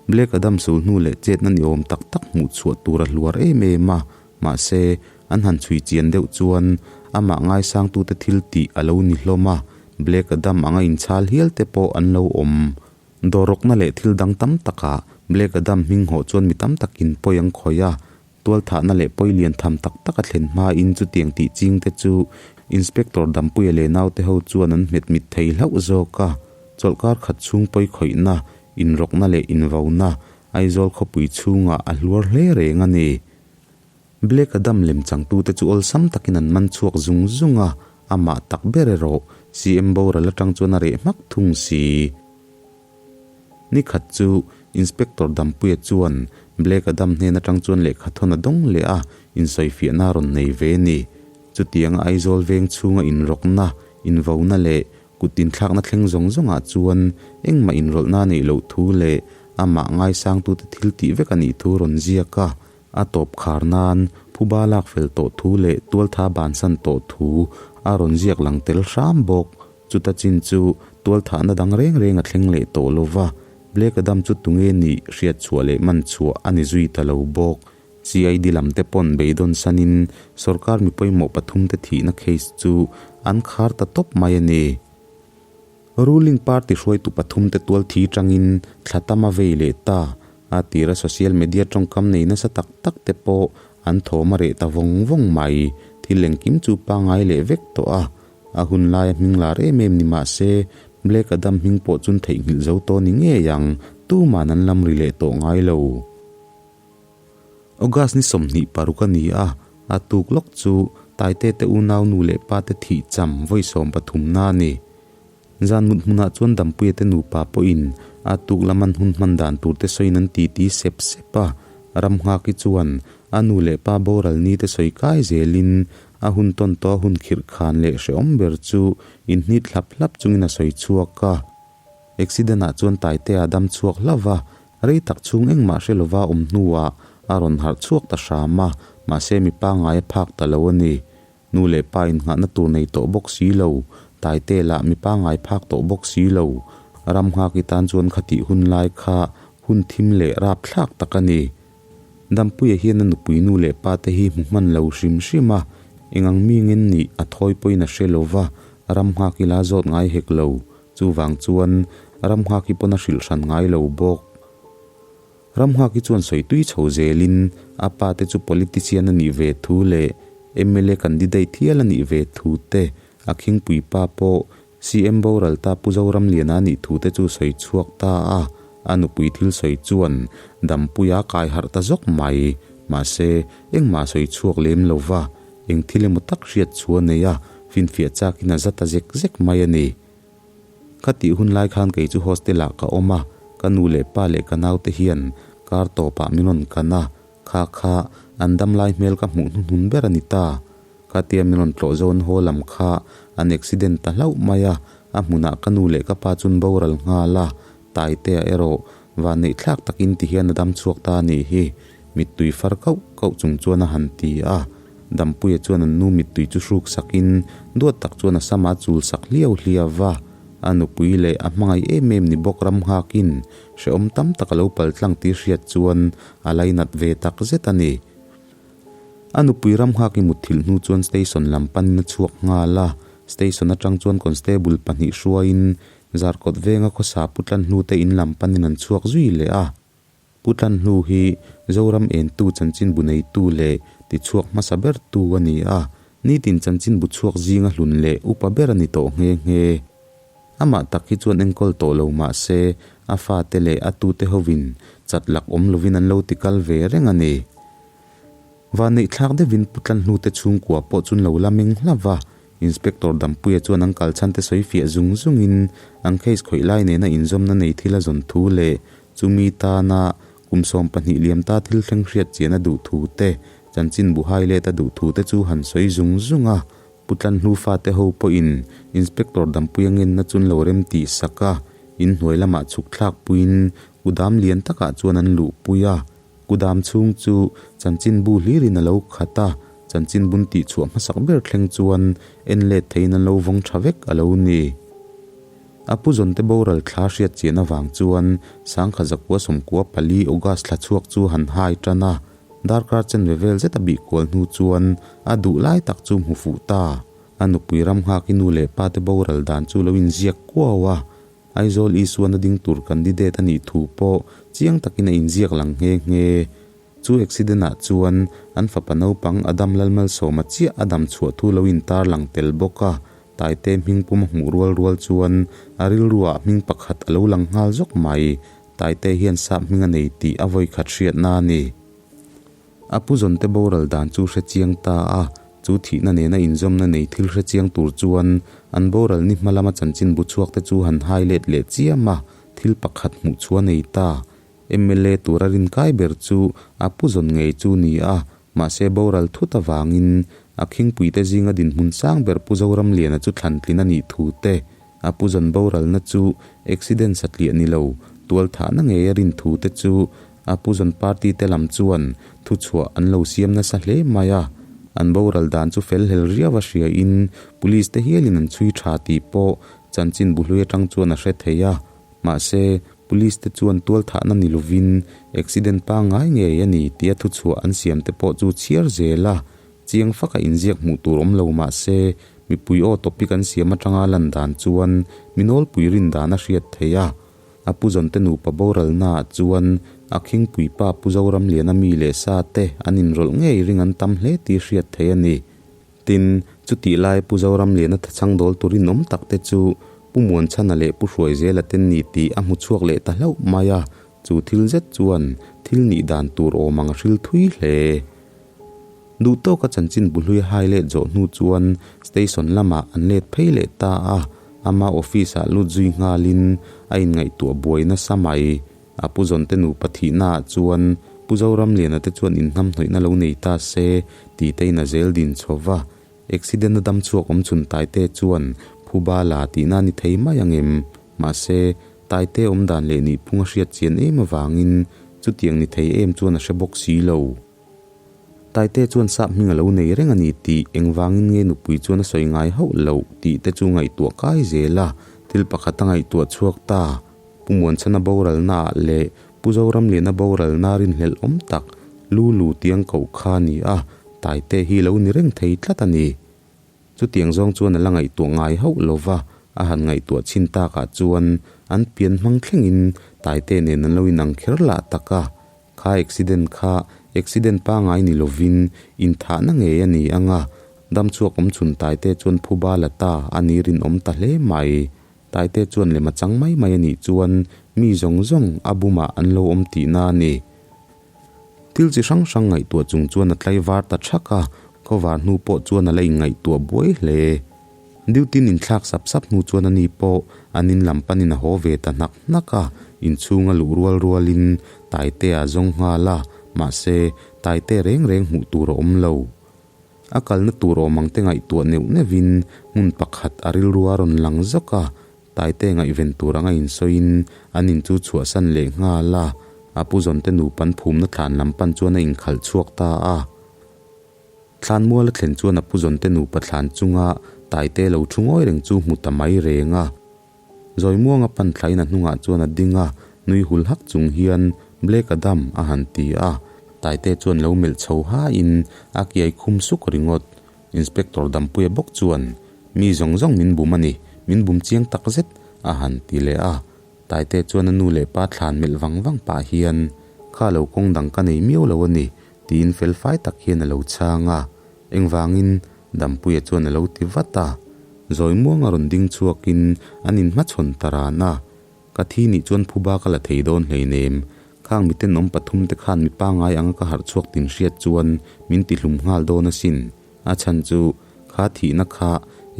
Black Adam sul hnu leh chetna ni awm tak tak hmuh chhuah tur a hluar em em a, Mahse, an han chhui chian deuh chuan amah ngaisangtute thil tih a lo ni hlawm a, Black Adam anga inchhal hial te pawh an lo awm. Dawrrawkna leh thil dang tam takah Black Adam hming hawh chuan mi tam takin pawi an khawih a, tualthahna leh pawi lian tham tak tak a thlen hmain chutiang tih chingte chu Inspector Dampuia leh naute ho chuan an hmet mit thei hlauh zawk a, chawlhkar khat chhung pawi khawihna, inrawkna leh invauna Aizawl khawpui chhungah a hluar hle reng a ni. Black Adam lem changtute chu awlsam takin an man chhuak zung zung a, amah tak ber erawh CM boral atang chuan a reh hmak thung si. Nikhat chu Inspector Dampuia chuan Black Adam hnen atang chuan lehkha thawn a dawng leh a, insawifiahna a rawn nei ve ni. Chutianga Aizawl veng chhunga inrawkna, invona leh kut inthlakna thleng zawng zawngah chuan engmah inrawlhna a neih loh thu leh amah ngaisangtute thil tih vek a nih thu a rawn ziak a. A tawp khar nan phuba lak fel tawh thu leh tualtha bansan tawh thu a rawn ziak lang tel hram bawk. Chuta chin chu tualthahna dang reng reng a thleng leh tawh lo va, Black Adam chu tunge nih hriat chhuah leh man chhuah a ni zui ta lo bawk. CID lam te pawn beidawn sanin sorkar mi pawimawh pathumte thihna case chu an khar ta tawp mai a ni. Ruling party hruaitu pathumte tual thi tangin thla tam a vei leh ta. A tira social media tawngkam nei nasa tak tak te pawh an thawm a reh ta vawng vawng mai. Thil engkim chu pangngai leh vek tawh a. A hun laia hming lar em em ni mah se, Black Adam hming pawh chun theihnghilh zo tawh ni ngei ang, tuman an lam ri leh tawh ngai lo. August ni 26 a ni a, a tuk lawk chu Taite te unau nu leh pa te thih cham vawi sawmpathumna a ni. Zan mut hmunah chuan Dampuia te nupa pawhin a tuk lam an hun hman dan tur te sawiin an titi sep sep a, Ramnghaki chuan a nu leh pa boral ni te sawi kai zelin a hun tawn tawh a hun khirh khan leh hrehawm ber chu inhnit hlap hlap chungin a sawi chhuak a. Accident ah chuan Taitea a dam chhuak hlauh va, rei tak chhung engmah hre lova awm hnuah a rawn harh chhuak ta hram a, mahse mi pangngai a phak ta lo a ni. Nu leh pa innghahna tur nei tawh bawk si lo, Taite lah mi pangngai phak tawh bawk si lo. Ram nghaki tan chuan khatih hun lai kha hun thim leh rapthlak tak a ni. Dampuia hian a nupui nu leh pa te hi hmu hman lo hrim hrim a, eng ang mi ngen nih a thawi pawhin a hre lo va, ram nghak ila zawt ngai hek lo. Chuvang chuan ram nghak hi pawn a hrilh hran ngai lo bawk. Ram nghak hi chuan sawi tui chho zelin a pa te chu politician a nih ve thu leh mla candidate hial a nih ve thu te, a khingpui pa pawh CM boral ta Pu Zoramliana a nih thu te chu sawi chhuak ta a, a nupui thil sawi chuan Dampuia kai harh ta zawk mai. Mahse, engmah sawi chhuak lem lo va, eng thil emaw tak hriat chu a nei a, finfiah chakin a za ta zek zek mai a ni. Ka tih hun lai khan kei chu hostel ah ka awm a, ka nu leh pa leh ka naute hian kar tawpah min rawn kan a, kha kha an dam lai hmel ka hmuh hnuhnun ber a ni ta. Khatia min rawn tlawh zawn haw lam kha an accident ta hlauh mai a, a hmunah ka nu leh ka pa chun boral nghal a, Taitea erawh vanneih thlak takin ti hian a dam chhuak ta a nih hi, mittui far kauh kauh chung chuan a han ti a. Dampuia chuan an nu mittui chu hruk sakin duat tak chuan a sama chul sak hliau hliau va, a nupui leh a hmangaih em em ni bawk ram nghakin hrehawm tam tak a lo pal tlang tih hriat chuan a lainat ve tak zet a ni. A nupui ram nghak i mutthilh hnu chuan station lam panin a chhuak nghal a, station atang chuan constable pahnih hruaiin Zarkawt venga khawsa Pu Tlanhlu te in lam panin an chhuak zui leh a. Pu Tlanhlu hi Zoram entu chanchinbu neitu leh tichhuak hmasa bertu a ni a, nitin chanchinbu chhuak zinga hlun leh upa ber a ni tawh nghe nghe. Amah tak hi chuan enkawl tawh lo mah se, a fate leh a tute hovin chat lak awm lovin an lo ti kal ve reng a ni. Vanneihthlak deuhin Pu Tlanhlute chhungkua pawh chun lo la meng hlauh va, Inspector Dampuia chuan an kal chhan te sawi fiah zung zungin an case khawih lai nena inzawmna nei thil a zawn thu leh chumi tana kum 12 liam ta thil thleng hriat chian a duh thu te, chanchin buhai let a duh thu te chu han sawi zung zung a. Pu Tlanhlu fate ho pawhin Inspector Dampuia ngenna chu an lo rem tih sak a, inhnuai lamah chhuk thlak puiin kudam lian takah chuan an luhpui a. Kudam chhung chu chanchinbu hlirin a lo khat a, chanchinbun tih chhuah hmasak ber thleng chuan en let theiin an lo vawng tha vek a lo ni. A pu zawnte boral thla hriat chian avang chuan Sangkha zakua 94 August thla chhuak chu han hai tan a, Darkar chenve vel zet a bih kual hnu chuan a duh lai tak chu hmu fuh ta. A nupui ram nghak i nu leh pa te boral dan chu lo inziak kuau a. Aizawl Isuan a ding tur candidate a nih thu pawh chiang takin a inziak lang nghe nghe. Chu accident ah chuan an fapa naupang Adam Lalmalsawma chiah a dam chhuah thu lo intar lang tel bawk a. Taite hming pum a hmuh rual rual chuan a rilru ah hming pakhat a lo lang nghal zawk mai. Taite hian sap hming a nei tih a vawi khat hriatna a ni. A pu zawnte boral dan chu hre chiang ta a, chu thihna nena inzawmna nei thil hre chiang tur chuan an boral ni hma lama chanchin bu chhuak te chu han hai let leh chiam a, thil pakhat hmuh chu a nei ta. Mla tura rinkai ber chu a pu zawn ngei chu ni a, mahse boral thut avangin a khingpuite zinga dinhmun sang ber Pu Zoramliana chu thlantlin a nih thu te, A pu zawn boralna chu accident satliah ni lo, tualthahna ngei a rin thu te chu a pu zawn party te lam chuan thuchhuah an lo siam nasa hle mai a. An boral dan chu fel hlel riau a hria in police te hialin an chhui tha tih pawh chanchin bu hlui atang chuan a hre thei a. Mahse, Police te chuan tualthahna ni lovin accident pangngai ngei a ni tia thuchhuah an siam te pawh chu chhiar zel a, chiang faka inziak hmuh tur awm lo mah se mipui aw topic an siam atanga lan dan chuan mi nawlpui rin dan a hriat theih a. A pu zawnte nupa boralnaah chuan a khingpui pa Pu Zoramliana mi leh sa te an inrawlh ngei ring an tam hle tih hriat theih a ni. Tin, chutih lai Pu Zoramliana thachhang dawl tur inawm tak te chu Pu Muanchhana leh Pu Hruaizela te ni tih a hmu chhuak leh ta hlauh mai a, chu thil zet chuan thil nih dan tur awm ang a hril thui hle. Duh tawka chanchin bu hlui a hai let zawh hnu chuan station lamah an let phei leh ta a, ama office ah lut zui nghalin a inngaihtuah buai nasa mai. A pu zawnte nupa thihnaah chuan Pu Zoramliana te chuan inhnamhnawihna lo nei ta se tih te in a zel din chho va. Accident a dam chhuak awm chhun Taite chuan phuba la tihna a ni thei mai ang em? Mahse, Taite awm dan leh nihphung a hriat chian em avangin chutiang ni thei em chuan a hre bawk si lo. Taite chuan sap hming a lo nei reng a ni tih engvangin nge nupui chuan a sawi ngai hauh loh tih te chu ngaihtuah kai zel a, thil pakhat a ngaihtuah chhuak ta. Pu Muanchhana boralna ah leh Pu Zoramliana boralna rinhlelh awm tak lu lu tiang koh kha a ni a, Taite hi lo ni reng thei tlat a ni. Chutiang zawng chuan a la ngaihtuah ngai hauh lo va, a han ngaihtuah chhin takah chuan an pian hmang thlengin Taite nen an lo inang kher lah tak a. Kha accident kha accident pangai ni lovin inthahna ngei a ni ang a, damchhuak awm chhun Taite chuan phuba la ta a ni rinawm ta hle mai. Taite chuan lem a chang mai mai a nih chuan mi zawng zawng a bumah an lo awm tihna a ni. Thil chi hrang hrang ngaihtuah chung chuan a tlaivar ta thak a, khawvar hnu pawh chuan a la inngaihtuah buai hle. Duty-in inthlak sap sap hnu chuan ani pawh an in lam panin a haw ve ta hnak hnak a, inchhung a luh rual rualin Taite a zawng nghal a, mahse Taite reng reng hmuh tur a awm lo. A kalna tur awm ang te ngaihtuah neuh neuhin hmun pakhat a rilru a rawn lang zawk a, Taite ngaihven tur anga insawiin an in chu chhuahsan leh nghal a, a pu zawnte nupan phumna thlan lam pan chuan a inkhalh chhuak ta a. Thlanmual a thlen chuan a pu zawnte nupa thlan chunga Taite lo thu ngawi reng chu hmu ta mai reng a. Zawimuanga pan thlain a hnungah chuan a ding a, nui hul hak chung hian Black Adam a han ti a. Taite chuan lo melh chho hain a kiai khum suk ringawt. Inspector Dampuia bawk chuan, Mi zawng zawng min bum a ni, min bum chiang tak zet, a han ti leh a. Taite chuan a nu leh pa thlan melh vang vang pah hian, Kha lo kawng dang ka nei miau lo a ni, tiin felfai tak hian a lo chhang a. Engvangin? Dampuia chuan a lo ti vat a. Zawi muanga rawn ding chhuakin an inhmachhawn ta ran a. Ka thi nih chuan phuba ka la thei dawn hleinem. Khang mitenawm pathumte khan mi pangngai anga ka harh chhuak tin hriat chuan min ti hlum nghal dawn asin. A chhan chu kha thihna kha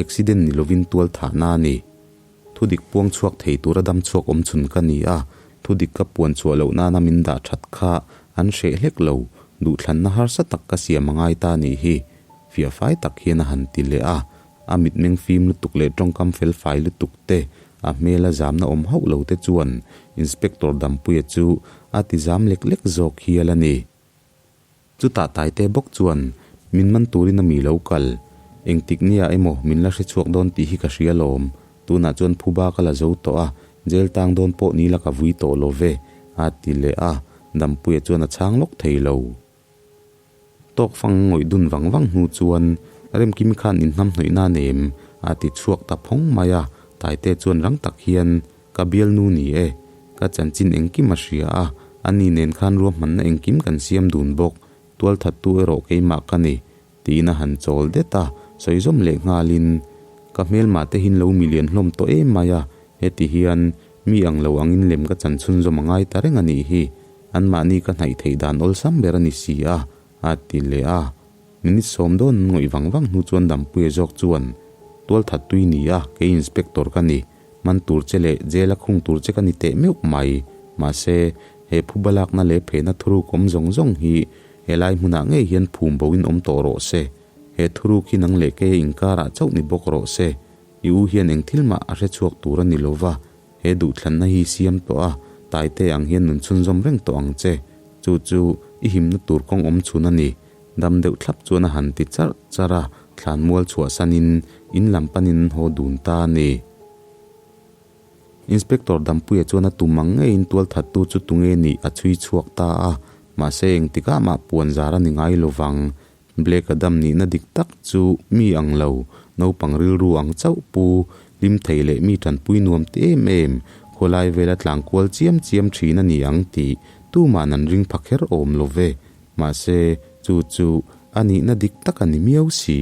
accident ni lovin tual thahna a ni. Thudik puang chhuak thei tura dam chhuak awm chhun ka ni a, thudik ka puan chhuah loh nana min dah that kha an hreh hlek lo, duhthlanna harsa tak ka siam a ngai ta nih hi. Fiahfai tak hian a han ti leh a, a mitmeng fim lutuk leh tawngkam felfai lutuk te, a hmela zamna awm hauh lo te chuan Inspector Dampuia chu a ti zam lek lek zawk hial a ni. Chutah Taite bawk chuan min man turin a mi lo kal, engtik nia emaw min la hre chhuak dawn tih hi ka hria lawm, tunah chuan phuba ka la zo tawh a, jail tang dawn pawh ni la ka vui tawh lo ve, a ti leh a, Dampuia chuan a chhang lawk thei lo. Tawk fang ngawih dun vang vang hnu chuan Remkimi khan inhnamhnawih nan em? a ti chhuak ta phawng mai a, Taite chuan rang tak hian Ka bialnu ni e, ka chanchin engkim a hria a, ani nen khan ruahmanna engkim kan siam dun bawk, tualthattu erawh keimah ka ni, tiin a han chawl det a, sawi zawm leh nghalin, Ka hmelmah te hin lo milian hlawm tawh em mai a, heti hian mi ang lo angin lem ka chan chhunzawm a ngai ta reng a nih hi, anmahni ka hnaih theih dan awlsam ber a ni si a, a ti leh a. Minute sawm dawn an ngawih vang vang hnu chuan Dampuia zawk chuan, Tualthat tui ni a, kei inspector ka ni, man tur che leh jail a khung tur che ka ni teh meuh mai. Mahse, he phuba lakna leh phehna thuruk awm zawng zawng hi helai hmunah ngei hian phum bo in awm tawh rawh se. He thuruk hi nang leh keia inkarah chauh ni bawk rawh se. I u hian eng thil mah a hre chhuak tur a ni lo va, he duhthlanna hi siam tawh a, Taite ang hian nun chhunzawm reng tawh ang che. Chu chu i himna tur kawng awm chhun a ni. Dam deuh thlap chuan a han ti charh charh a, thlanmual chhuahsanin in lam panin an haw dun ta a ni. Inspector Dampuia chuan a tum ang ngeiin tualthattu chu tunge nih a chhui chhuak ta a, mahse engtikah mah puan zar a ni ngai lovang. Blake a dam nihna dik tak chu mi ang lo, naupang rilru ang chauh pu, hlim thei leh mi tanpui nuam ti em em, khawlai vela tlang kual chiam chiam thin a ni ang tih tuman an ring pha kher awm lo ve. Mahse, chu chu a nihna dik tak a ni miau si.